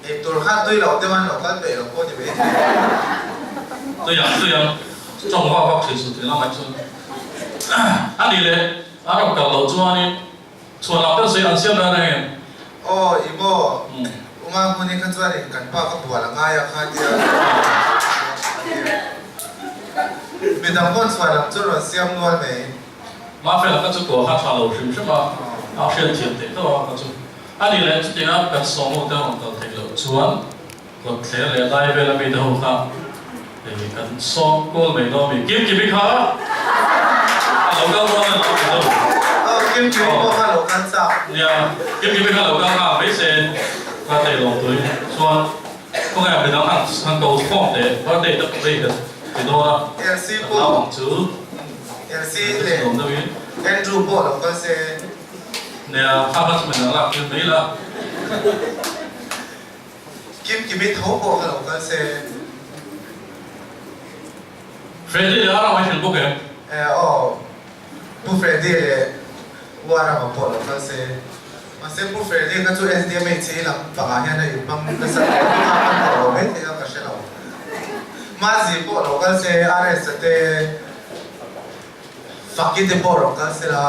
Ei tur khan tui loh deuh an lo kal peih lo pawh ni mai thei. Tui ang tui ang tawng vak vak thin suh tih lamah chuan a ni leh. A rawn kal loh chuanin chhuan lam deuh sawi an siam reng reng em? Aw, i maw? U Mahmuni kha chuanin kan pa ka bual a ngai a kha tia midang pawn chhuan lam chu rawn siam nual mai. Mafela kha chu tuah kha tha lo hrim hrim a, a hriat thiam theih tawh a kha chu. A nih leh chutianga kan sawmho te a rawn kal theih loh chuan kawt thler leh lai vel ami te ho kha hei kan sawm kual mai dawn mi Kim Kimi kha a lo kal dawn a lo ti lo. Aw Kim Kimi pawh kha lo kal chak. Nia Kim Kimi kha lo kal nghal mai se ka thei lo tui chuan khawnge midang han han ko khawm teh birthday te pawh hei kan ti dawn a Elsie kan pawh nau ang chu Elsie leh lawm deuhin. Andrew pawh lo kal se. Nia kha kha chu midang lak tir mai la. Kim Kimi tho pawh kha lo kal se. Freddy leh Arama i hrilh bawk em? E aw, Pu Freddy leh U Arama pawh lo kal se. Mahse Pu Freddy kha chu SDMH lam pangah hian a inhmang nasa hle a, a hman tawh lo mai thei a ka hre lo. Mazi pawh lo kal se, RS-a te, Faki te pawh rawn kal se la.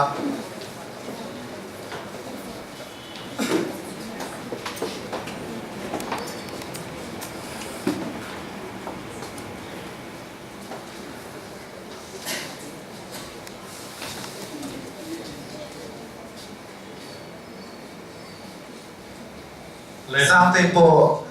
Sangtei pawh.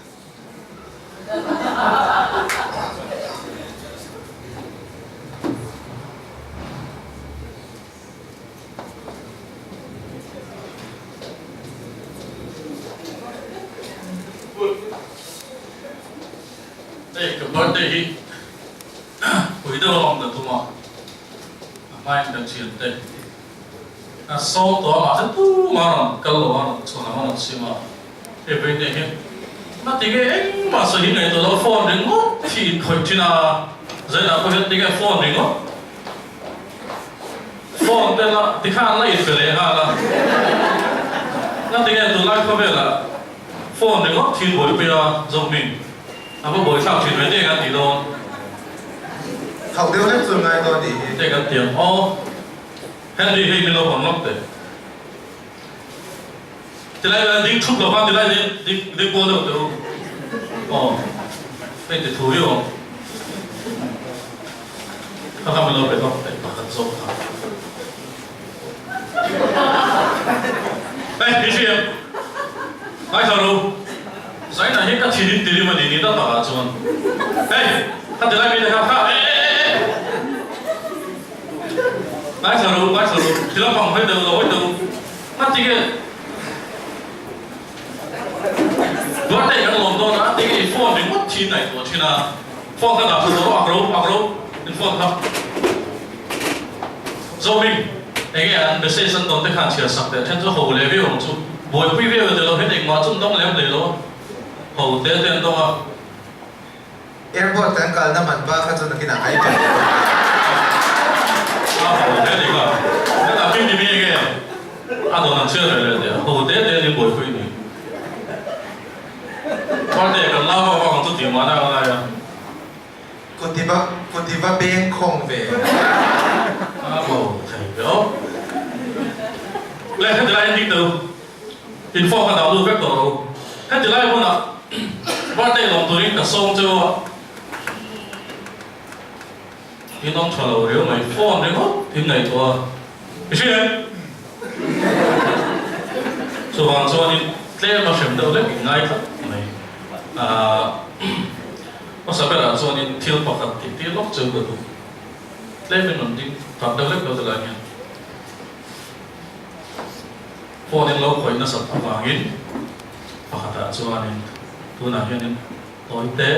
Birthday hi pui deuh a awm ta tum a, a hmain kan thian te a sawm tawh a mahse tumah a rawn kal lo a, rawn chhuan ang a rawn sim a, hei birthday hi ngatinge engmah sawi hi ngaihtuah lo phone ringawt hi inkhawih thin a, zainah pawh hian tinge phone ringawt Phone te la tikhan la inpe leh nghal a, ngatinge tunlai khawvelah phone ringawt thil buaipui a zawk min a va buaithlak thin ve te kan tih dawn. Hauh deuh hlek chu ngai dawn tih hi. Te kan ti ang aw. Henry hei min lo hawn lawk teh. Tilai la ding thup lo khan tilai ding ding kual deuh teh u. Aw hei ti thu hi aw. Kha kha min lo pe lawk teh pakhat zawk kha. Hei i hria em? Ngaithla ro. Zaina hi ka thin in tirim a ni ni ta takah chuan. Hei kha tilai mi te kha kha e e e e. Ngaithla ro ngaithla ro. Thil a pang hawi deuh lo hawi deuh u. Ngatinge Duarte kan lawm dawn a, tinge i phone ringawt thi ngaihtuah thin a, phone kha dah tha tawh rawh, ak ro, ak ro, in phone kha. Zawming, enge an message an dawn te khan chhiar sak teh then chu ho leh viau ang chu, buaipui viau e tilo hian engmah chu an dawng lem hlei lo a, ho te te an dawng a. Airport kan kalna man ba kha chu nakinah ka inpe leh dawn. A ho hle ni ka. Hetah hming ni mi enge a dawn an chhiar ve leh teh a. Ho te te ni buaipui ni. Birthday kan la vak vak ang chu tih mahna ka lai a. Kutiva kutiva beng khawng ve. A ho thei ve aw. Le heti lai ending teh u. Info ka dah lut vek tawh lo. Heti lai hmunah birthday lawm turin ka sawm cheu a, in awm tha lo riau mai, phone ringawt in ngaihtuah a, i hria em? Chuvang chuanin tlem a hrem deuh hlek in ngai tlat mai. Aah hmasa berah chuanin thil pakhat tih tir lawk cheu ka duh. Tlem in rawn ding tak deuh hlek lo ti lai hian. Phone in lo khawih nasat avangin pakhatah chuanin tunah hianin tawite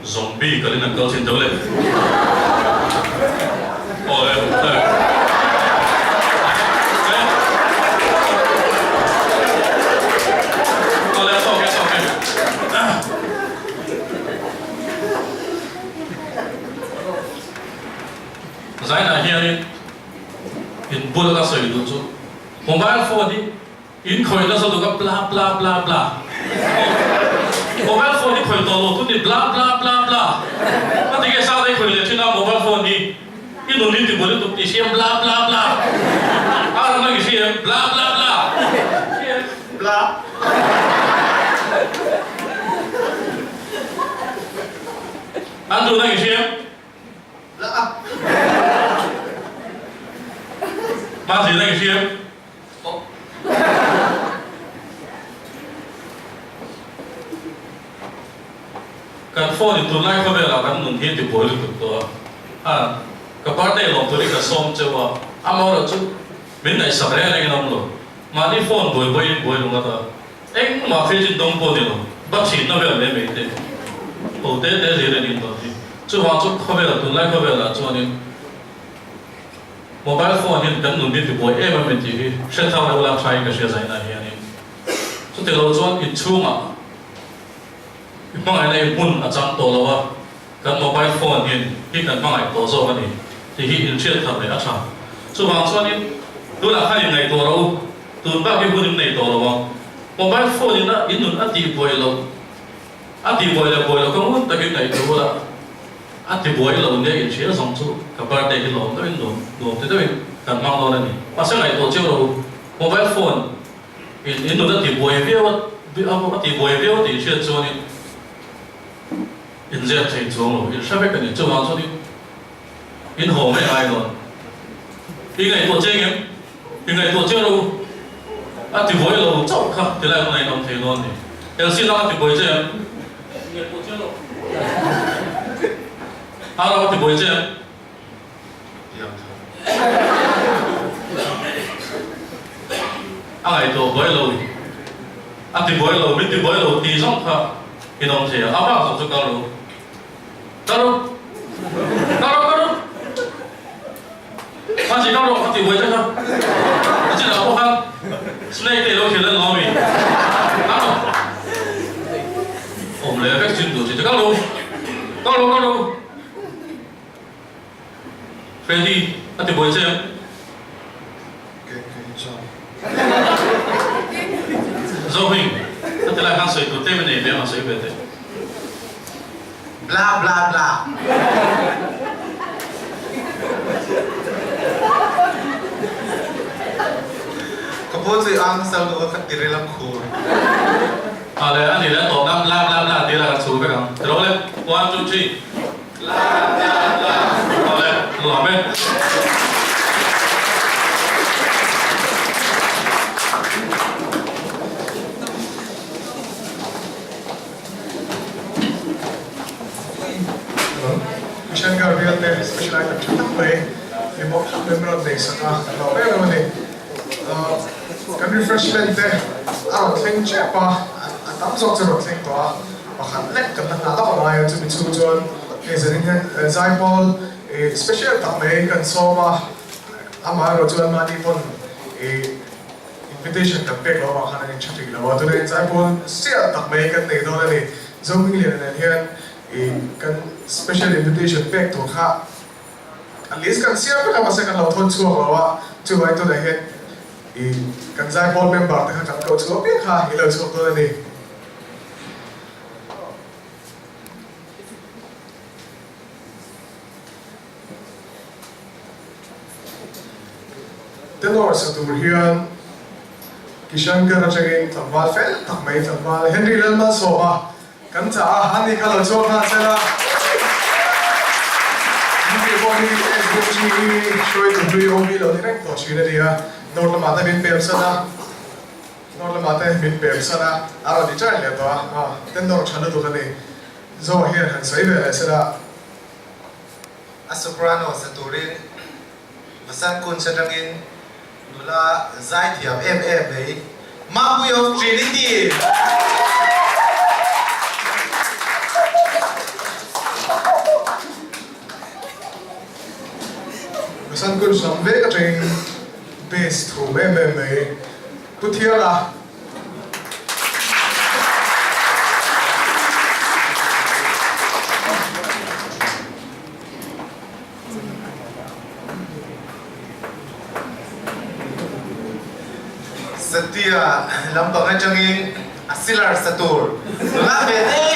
zombie kalin an kal thin deuh le. Aw le le. Aw le tawk e tawk e. Zainah hianin In bula ka sawi duh chu mobile phone hi in khawih nasa duh ka bla bla bla bla mobile phone hi khawih tawh lo tu ni bla bla bla bla ka ti nge sang dai khawih leh thin a mobile phone hi i nun hi ti buai lutuk tih hriam bla bla bla a ram ang i hria em bla bla bla hria em bla an duh nang i hria em. Hma zir na i hria em? Kan phone in tunlai khawvelah kan nun hi a ti buai lutuk tawh a. A, ka birthday lawm turin ka sawm cheu a, amaherawh chu min ngaihsak reng rengin a awm lo. Mahni phone buai buaiin buai lung ata engmah phei chu dawng pawh ni lo, ba chhinna vel mai mai te, ho te te hlir an indawn hi. Chuvang chu khawvel, tunlai khawvelah chuanin mobile phone hian kan nun hi tibuai em em a tih hi hre thar lo lak thain ka hria zainah hianin. Chuti lo chuan inchhungah i hmangaihna i hmun a chang tawh lo a, kan mobile phone hian hi kan hmangaih tawh zawk a ni tih hi inhriat thar leh a tha. Chuvang chuanin tunah khan inngaihtuah rawh u, tun bak hi hun in nei tawh lo ang. Mobile phone in a in nun a tihbuai loh, a tihbuai leh buai loh ka ngun takin ngaihtuah ula, a tibuai lo nia inhria zawng chu ka birthday hi lawm deuhin nuam nuam ti deuhin kan hmang dawn a ni. Mahse ngaihtuah chiang rawh u, mobile phone in in nun a tibuai viau a, a tibuai viau tih inhriat chuanin, Inzep thei chuang lo, in hre vek a ni. Chuvang chuan in in haw mai ngai dawn. I ngaihtuah chiang em? I ngaihtuah chiang lo u. A ti buai lo chauh kha ti lai hunah in awm thei dawn ni. Elsie nang a ti buai che em? I ngaihtuah chiang lo. Arau a ti buai che em? A ngaihtuah buai lo, a ti buai lo, min ti buai lo tih zawng kha in awm thei a, a bak zawng chu kal lo. Kal rawh. Kal rawh, kal rawh. Kha chi kal rawh, ka ti buai che kha. A chin ah pawh khan snake te i lo khel a ni mi? Kal rawh. Awm leh vek chin duh chi te kal rawh. Kal rawh, kal rawh. Freddy, a ti buai che em? Kei kei chuan. Zohming, a ti lai khan sawi tur tlem i nei ve ang a sawi ve teh. Bla bla bla. Ka pu chu i ang sal duh a ka ti ril a khur. A le a ni le a tawp nan bla bla bla ti la kan chhul vek ang. Ti lo le, one two three. Bla bla bla. A le, nuam e. Kishangarh bialte special item tha tak mai emaw khat mai rawn nei sak a kan lawm em em a ni. Kan refreshment te a rawn thleng tep a, a tam zawk chu a rawn thleng tawh a, pakhat lek kan la nghah lawk angai a, chumi chhung chuan hei zanin hian zaipawl special tak mai kan sawm a, amaherawh chuan mahni pawn Invitation kan pek loh avang khan an intha thei lo a, tunah inzaipawl sial tak mai kan nei dawn a ni. Zohmingliana nen hian ih kan special invitation pek tur kha at least kan siam vek a, mahse kan lo thawn chhuak lo a, chuvangin tunah hian ih kan zaipawl member te kha kan koh chhuah piang kha i lo chhuak dawn a ni. Tenor sa tur hian Kishangarh atangin tlangval fel tak mai tlangval Henry Lalmalsawma kan chah a, ani kha lo chhuak nghal sela. Henry pawh hi SDG hruaitu hlui awm hi lo ni reng tawh thin a ni a, North lamah te min pem san a, North lamah te min pem san a, a rawn ni ṭai leh tawh a, tenor ṭha lutuk a ni. Zoa hian han sawi ve leh sela. A soprano sa turin Vasant Kunj atangin nula zaithiam em em mai Mapui of Trinity! Vasant Kunj lam vek atangin bass thum em em mai Pu Thiala. Satia lampang atangin a silar sa tur nula ve te.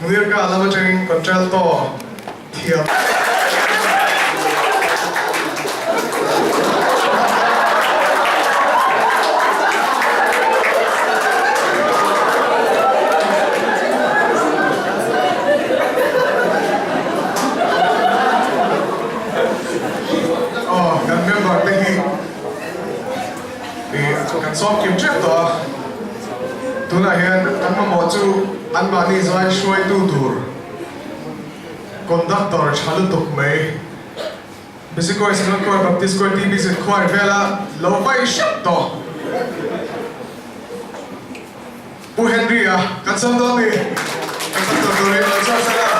Munirka lam atangin contralto thiam. Aw kan member te hi kan sawm kim tep tawh a. Tunah hian kan mamawh chu anmahni zai hruaitu tur conductor tha lutuk mai Bisichoir, Synod Choir, Baptist Choir, TBZ Choir vela lo vai hrep tawh Pu Henry-a kan sawm dawn ni. Conductor turin lo chhuak sela.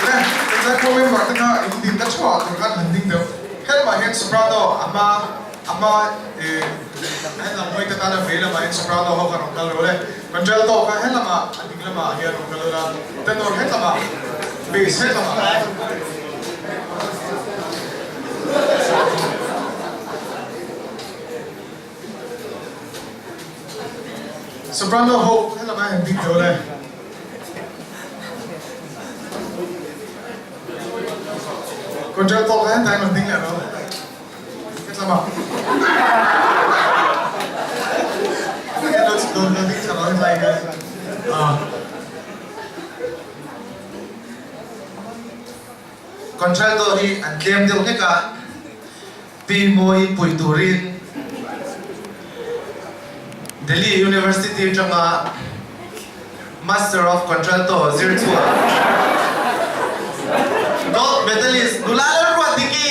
Le, kan zaikhawm member te kha in din ta thuah tur khan han ding deuh. Helamah hian soprano a hma A hma i helam hawi te tana vei lamah hian soprano ho kha rawn kal rawh le. Contralto kha helamah a ding lamah hian rawn kal ula, tenor helamah, bass helamah. Soprano ho helamah hian ding tawh le. Contralto kha hetah hian rawn ding leh rawh. Contralto hi an tlem deuh hlek a, Pi Mawi pui turin Delhi University atanga Master of Contralto zir chhuah Gold Medalist Nula Lalruatdiki!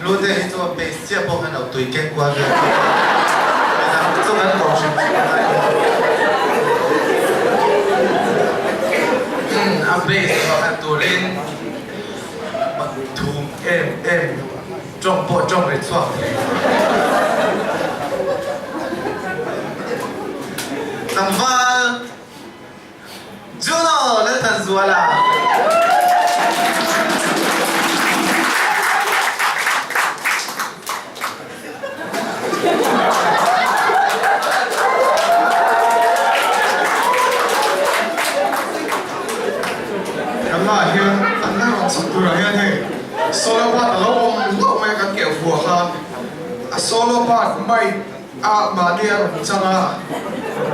Hlute hi chu a base chiah pawh khan lo tui keng kual vel tawp a, midang chu kan ko hrim hrim a ni. A base pawh khan turin thum em em tawng pawh tawng ri chhuak thei. Tlangval. Juno Lalthanzuala. Kan hmaah hian an la rawn chak turah hian hei solo part a lo awm hlauh mai a kan keuh vuah kha a solo part mic A mahni a rawn chang a,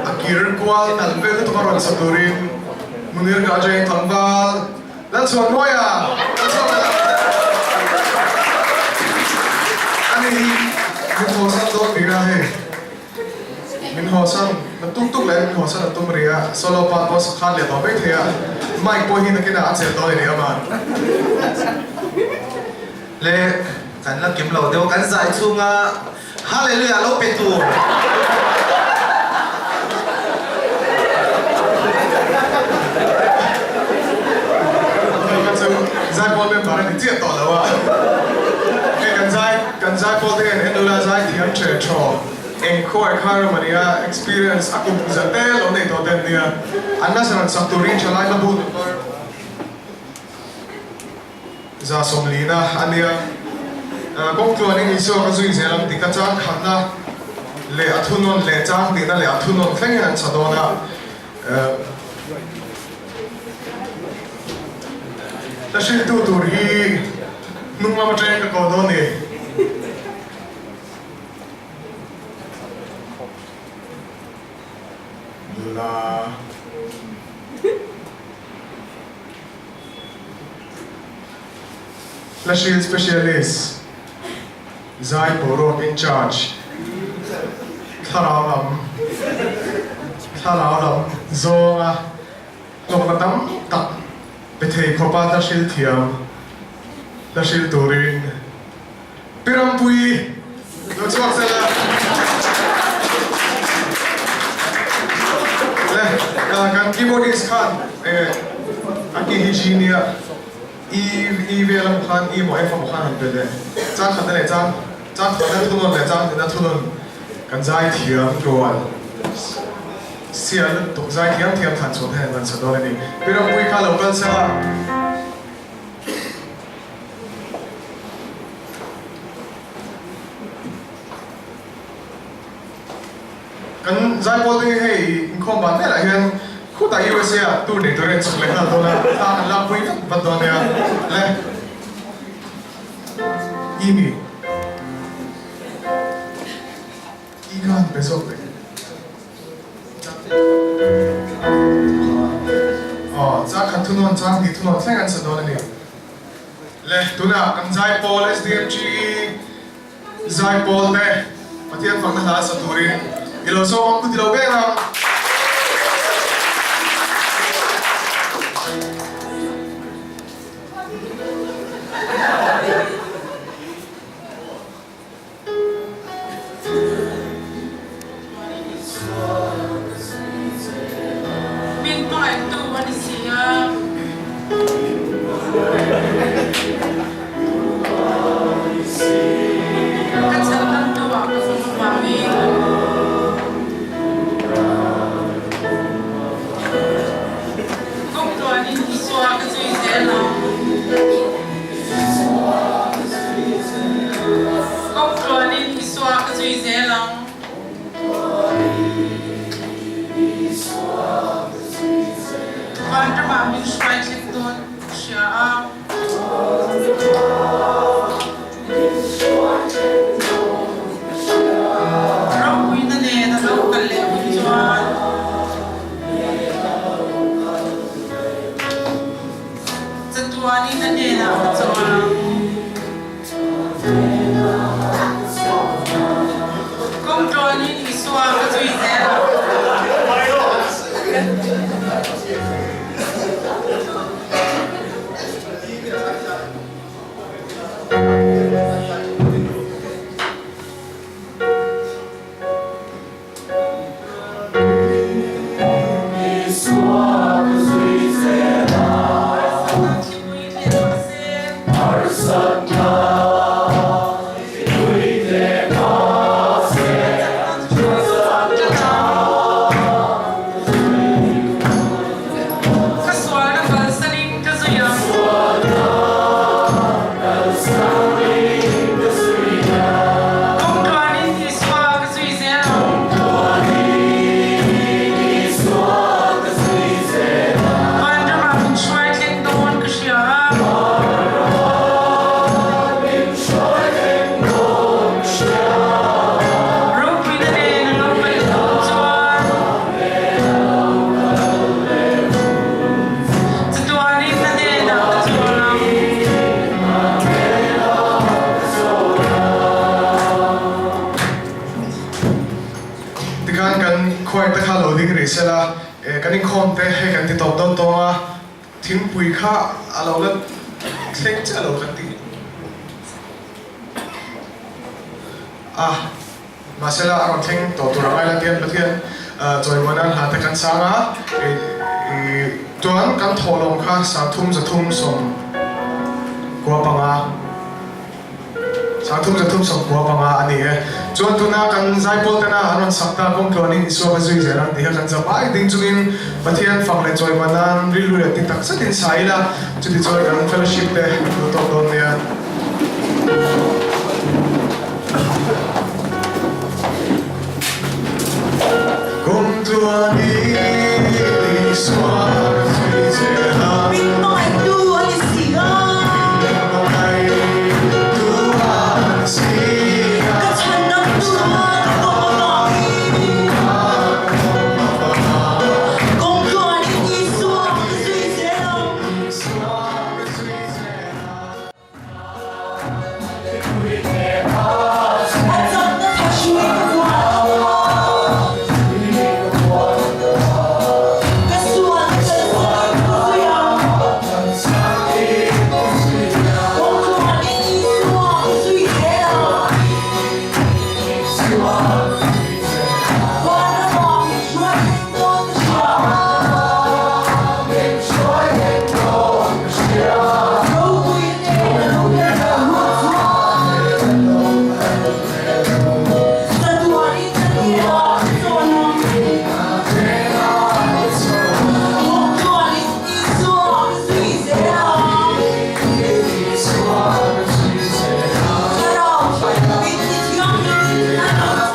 a kir kual nalh vel lutuk a rawn sa turin Munir ka atangin tlangval Lalchhuanmawia Lalchhuan a ani hi min hawsan dawn rih a hei min hawsan na tuk tuk leh min hawsan a tum rih a solo part pawh sa khan leh tawh mai thei a mic pawh hi nakinah a chelh dawn a ni aman. Le kan la kim lo deuh kan zai chhunga Hallelujah lo pe tur. Ka chu zaipawl member a ni chiah tawh lo a. Hei kan zai kan zaipawl te hian en ula zai thiam the thaw eng khuai kha ram a nia experience a kum za te lo nei tawh te an nia. An nasa rawn sak turin thalai hla bu number 140 a nia. Kawngtluanin Isua ka zui zel ang tih ka chang khatna leh a thunawn leh chang tihna leh a thunawn thlengin an sa dawn a. Ka hriltu tur hi hnung lam atangin ka ko dawn ni. La. Hlahrial Specialist, Zai Boruak in Charge, Thlarau lam, Thlarau lam zawnga hlawkna tam tak pe thei khawpa hlahril thiam, hlahril turin Pi Rampuii lo chhuak sela. Le, kan keyboardist khan a ki hi G nia, E, E vel a khan E maw F a maw khan han pe leh. Chang khatna leh chang, chang khatna thunawn leh chang hnihna thunawn kan zai thiam rual. Sial lutuk zai thiam thiam thlan chhuah te hian an sa dawn a ni. Pi Rampuii kha lo kal sela. Kan zaipawl te hi hei inkhawm ban velah hian khutah USA ah tour nei turin an chhuk leh nghal dawn a, thla an lakpui vat vat dawn nia le. Imi. I khan pe zawk teh. Aw, chang khat thunawn, chang hnih thunawn thleng an sa dawn a ni. Le, tunah kan zaipawl SDMG zaipawl te Pathian fakna hla sa turin i lo sawm ang ku ti lo vek ang. Min hmangaihtu a ni si a. Ka chalhlantu ah ka zung avangin. Kawngtluanin Isua ka zui zel ang. Kawngtluanin Isua ka zui zel ang. Vanramah min hruai thleng dawn ka hria a. Ropuina nen a lo kal leh hun chuan. Chatuanin a hnenah ka chaw ang. Kawngṭawnin Isua ka zui zel ang. Choir te kha lo ding rih sela, kan inkhawm te hei kan ti tawp dawn tawng a, thingpui kha a lo la thleng chiah lo kan ti a, mahsela a rawn thleng tawh tur a ngai la tian Pathian chawimuana hla te kan sang a, chuan kan thawhlawm kha 30 390 panga. 33 95 a ni e. Chuan tuna kan zaipawl tena an rawn sak ta kawng tluanin Isua ka zui zel ang tih kha kan zam ai ding chungin Pathian fak leh chawi man nan rilru leh ti tak zetin sa ila, chuti chuan kan fellowship te kan hmu tawk dawn nia. Kum tluanin Isua ka zui zel ang. Min hmangaihtu a ni si a. Min hmangaihtu a ni si a. Ka chhan dam tu a ka kawm avangin. Ka kawm avangin. Kawng tluanin Isua ka zui zel ang. Isua ka zui zel ang. A chakna tha hrui ka kuah tho a, ka sual kalsanin ka zui ang. Kawng tluanin Isua ka zui zel ang. Vanramah min hruai thleng dawn ka hria. Ropui nen a lo kal leh hun chuan chatuanin ka hnenah ka chawl ang. Kawng tluanin Isua ka zui zel ang. Thlarau min ti thianghlim a lo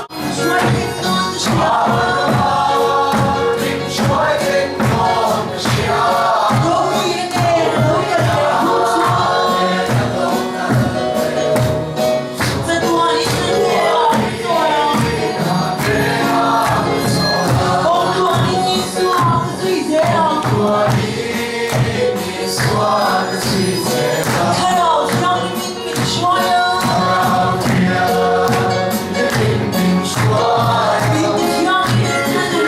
hruai thleng dawn ka hria. Ropui nen a lo kal leh hun chuan chatuanin ka hnenah ka chawl ang. Kawng tluanin Isua ka zui zel ang. Thlarau thianghlimin min hruai a. Min ti thianghlimin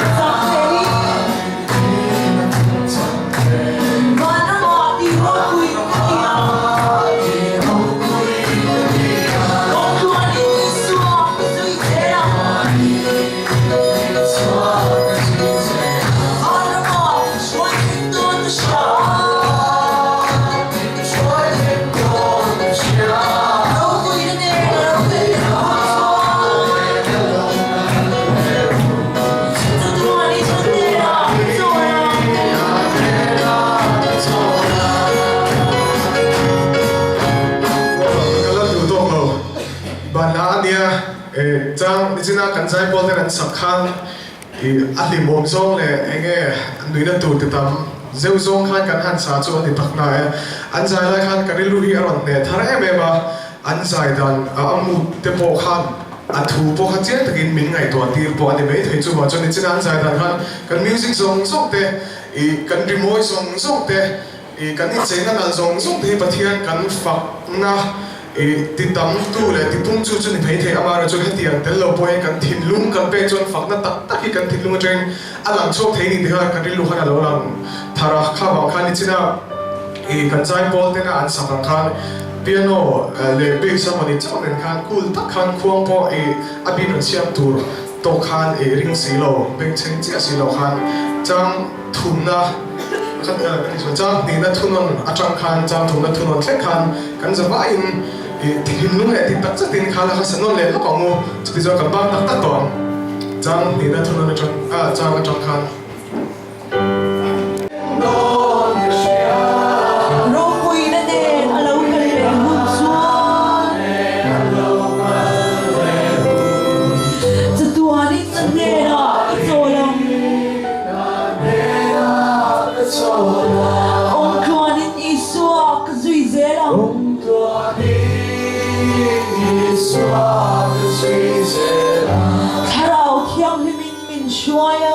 ka nun chak thei. Vanramah ti ropui ka ti ang. Kawng tluanin Isua ka zui zel ang. Vanramah min hruai thleng dawn ka hria. Ropuina nen a lo kal leh hun chuan chatuanin ka hnenah ka chawl ang. Ka la duh tawk lo. Banna a nia, chang nichina kan zaipawl ten an sak khan i a hlimawm zawng leh enge nuihna tur ti tam zeuh zawng khan kan han sa chu a ni tak na e. An zai lai khan ka rilru hi a rawn hneh thar em em a, an zai dan a mut te pawh khan a thu pawh kha chiang takin min ngaihtuah tir pawh a ni mai thei. Chuvang chuan nichina an zai dan khan kan music zawng zawng te i kan rimawi zawng zawng te i kan incheina nalh zawng zawng te hi Pathian kan fakna I ti tam tu leh ti pung chu chu ni thei thei amaherawh chu hetiang tel lo pawh hi kan thinlung kan pek chuan fakna tak tak hi kan thinlung atangin a lang chhuak thei ni tih kha kan rilru khan a lo lang thar a, kha vang khan nichina i kan zai pawl tena an sak ang khan piano leh bass a mawni chauh nen khan cool tak khan khuang pawh i a beat rawn siam tur tawk khan i ring si lo bengchheng chiah si lo khan chang thumna Ka ti chuan chang hnihna thunawn atang khan chang thumna thunawn thleng khan kan za vaiin i thinlung leh ti tak chatin kha la kha sa nawn leh lawk ang u. Chuti chuan kan bang tak tak tawh ang. Chang hnihna thunawn atang ah chang atang khan. Ropuina nen a lo kal leh hun chuan chatuanin ka hnenah ka chawl ang. Awm tluanin Isua ka zui zel ang. Thlarau Thianghlimin min hruai a.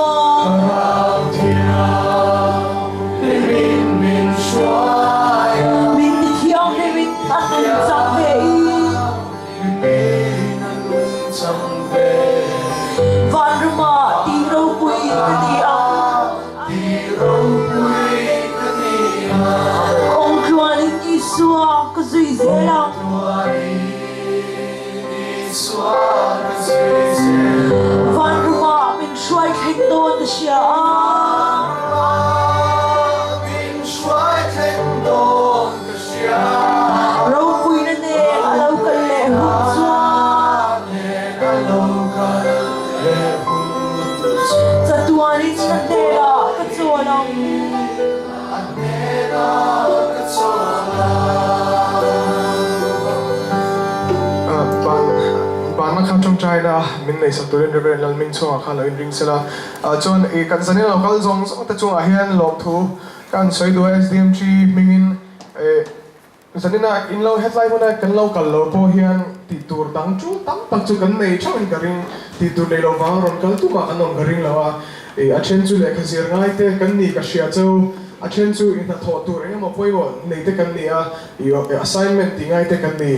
Banna kha tawngtaina min nei sak turin Reverend Lalmingchhunga kha lo inring sela. Chuan i kan zanin lo kal zawng zawng te chungah hian lawmthu ka han sawi duh a, SDMG hmingin zanina in lo hetlai hmuna kan lo kal lo pawh hian tih tur dang chu tam tak chu kan nei theuhin ka ring. Tih tur nei lo vang rawn kal tumah kan awm ka ring lo a, a then chu lehkha zir ngai te kan ni ka hria cheu, a then chu i hnathawh tur eng emaw pawimawh nei te kan ni a, i assignment tih ngai te kan ni.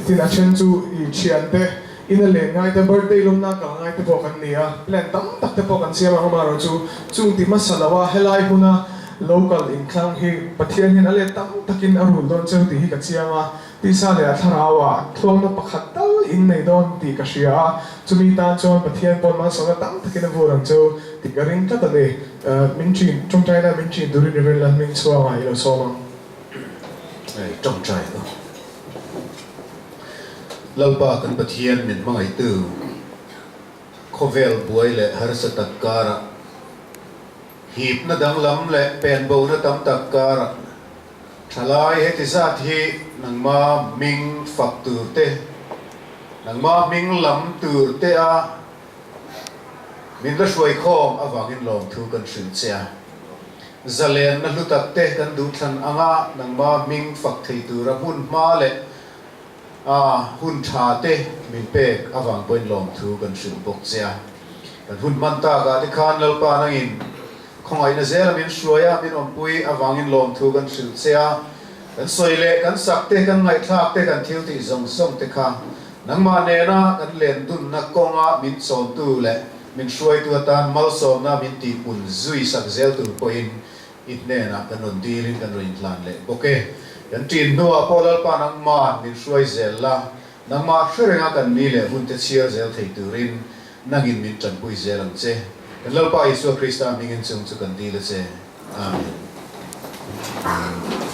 Tin a then chu i thiante ina len ngai te, birthday lawmna kal ngai te pawh kan ni a, plan tam tak te pawh kan siam ang amaherawh chu chung ti hmasa lo a helai hmuna local inthlang hi Pathian hian a let tam takin a rul dawn cheu tih hi ka chiang a, tisa leh a thlarau ah tluangna pakhat tal in nei dawn tih ka hria a, chumi tan chuan Pathian pawn malsawmna tam takin a vur ang cheu tih ka ring tlat a ni. Min chin, tawngtaina min chin turin Reverend Lalhmingchhuanga i lo sawm ang. Hei tawngtai a. Lalpa kan Pathian min hmangaihtu, khawvel buai leh harsa tak karah, hipna danglam leh penbona tam tak karah, thalai heti zat hi nangma hming fak tur te, nangma hming lam tur te a min la hruaikhawm avangin lawmthu kan hrilh che a. Zalenna hlu tak te kan duhthlan anga nangma hming fak thei tura hmun hma leh a hun tha te min pek avang pawhin lawmthu kan hrilh bawk che a. Kan hun hman takah te khan Lalpa nangin khawngaihna zela min hruai a, min awmpui avangin lawmthu kan hrilh che a. Kan sawi leh kan sak te, kan ngaihthlak te, kan thil tih zawng zawng te kha nangmah nena kan len dunna kawnga min chawntu leh Min hruaitu atan malsawmna min tihpun zui sak zel tur pawhin i hnenah kan rawn dilin kan rawn inhlan leh bawk e. Kan ṭin hnuah pawh Lalpa nangma'n min hruai zel la, nangmah hre renga kan ni leh hunte chhiar zel thei turin nangin min ṭanpui zel ang che. Kan Lalpa Isua Krista hmingin chung chu kan dil a che. Amen.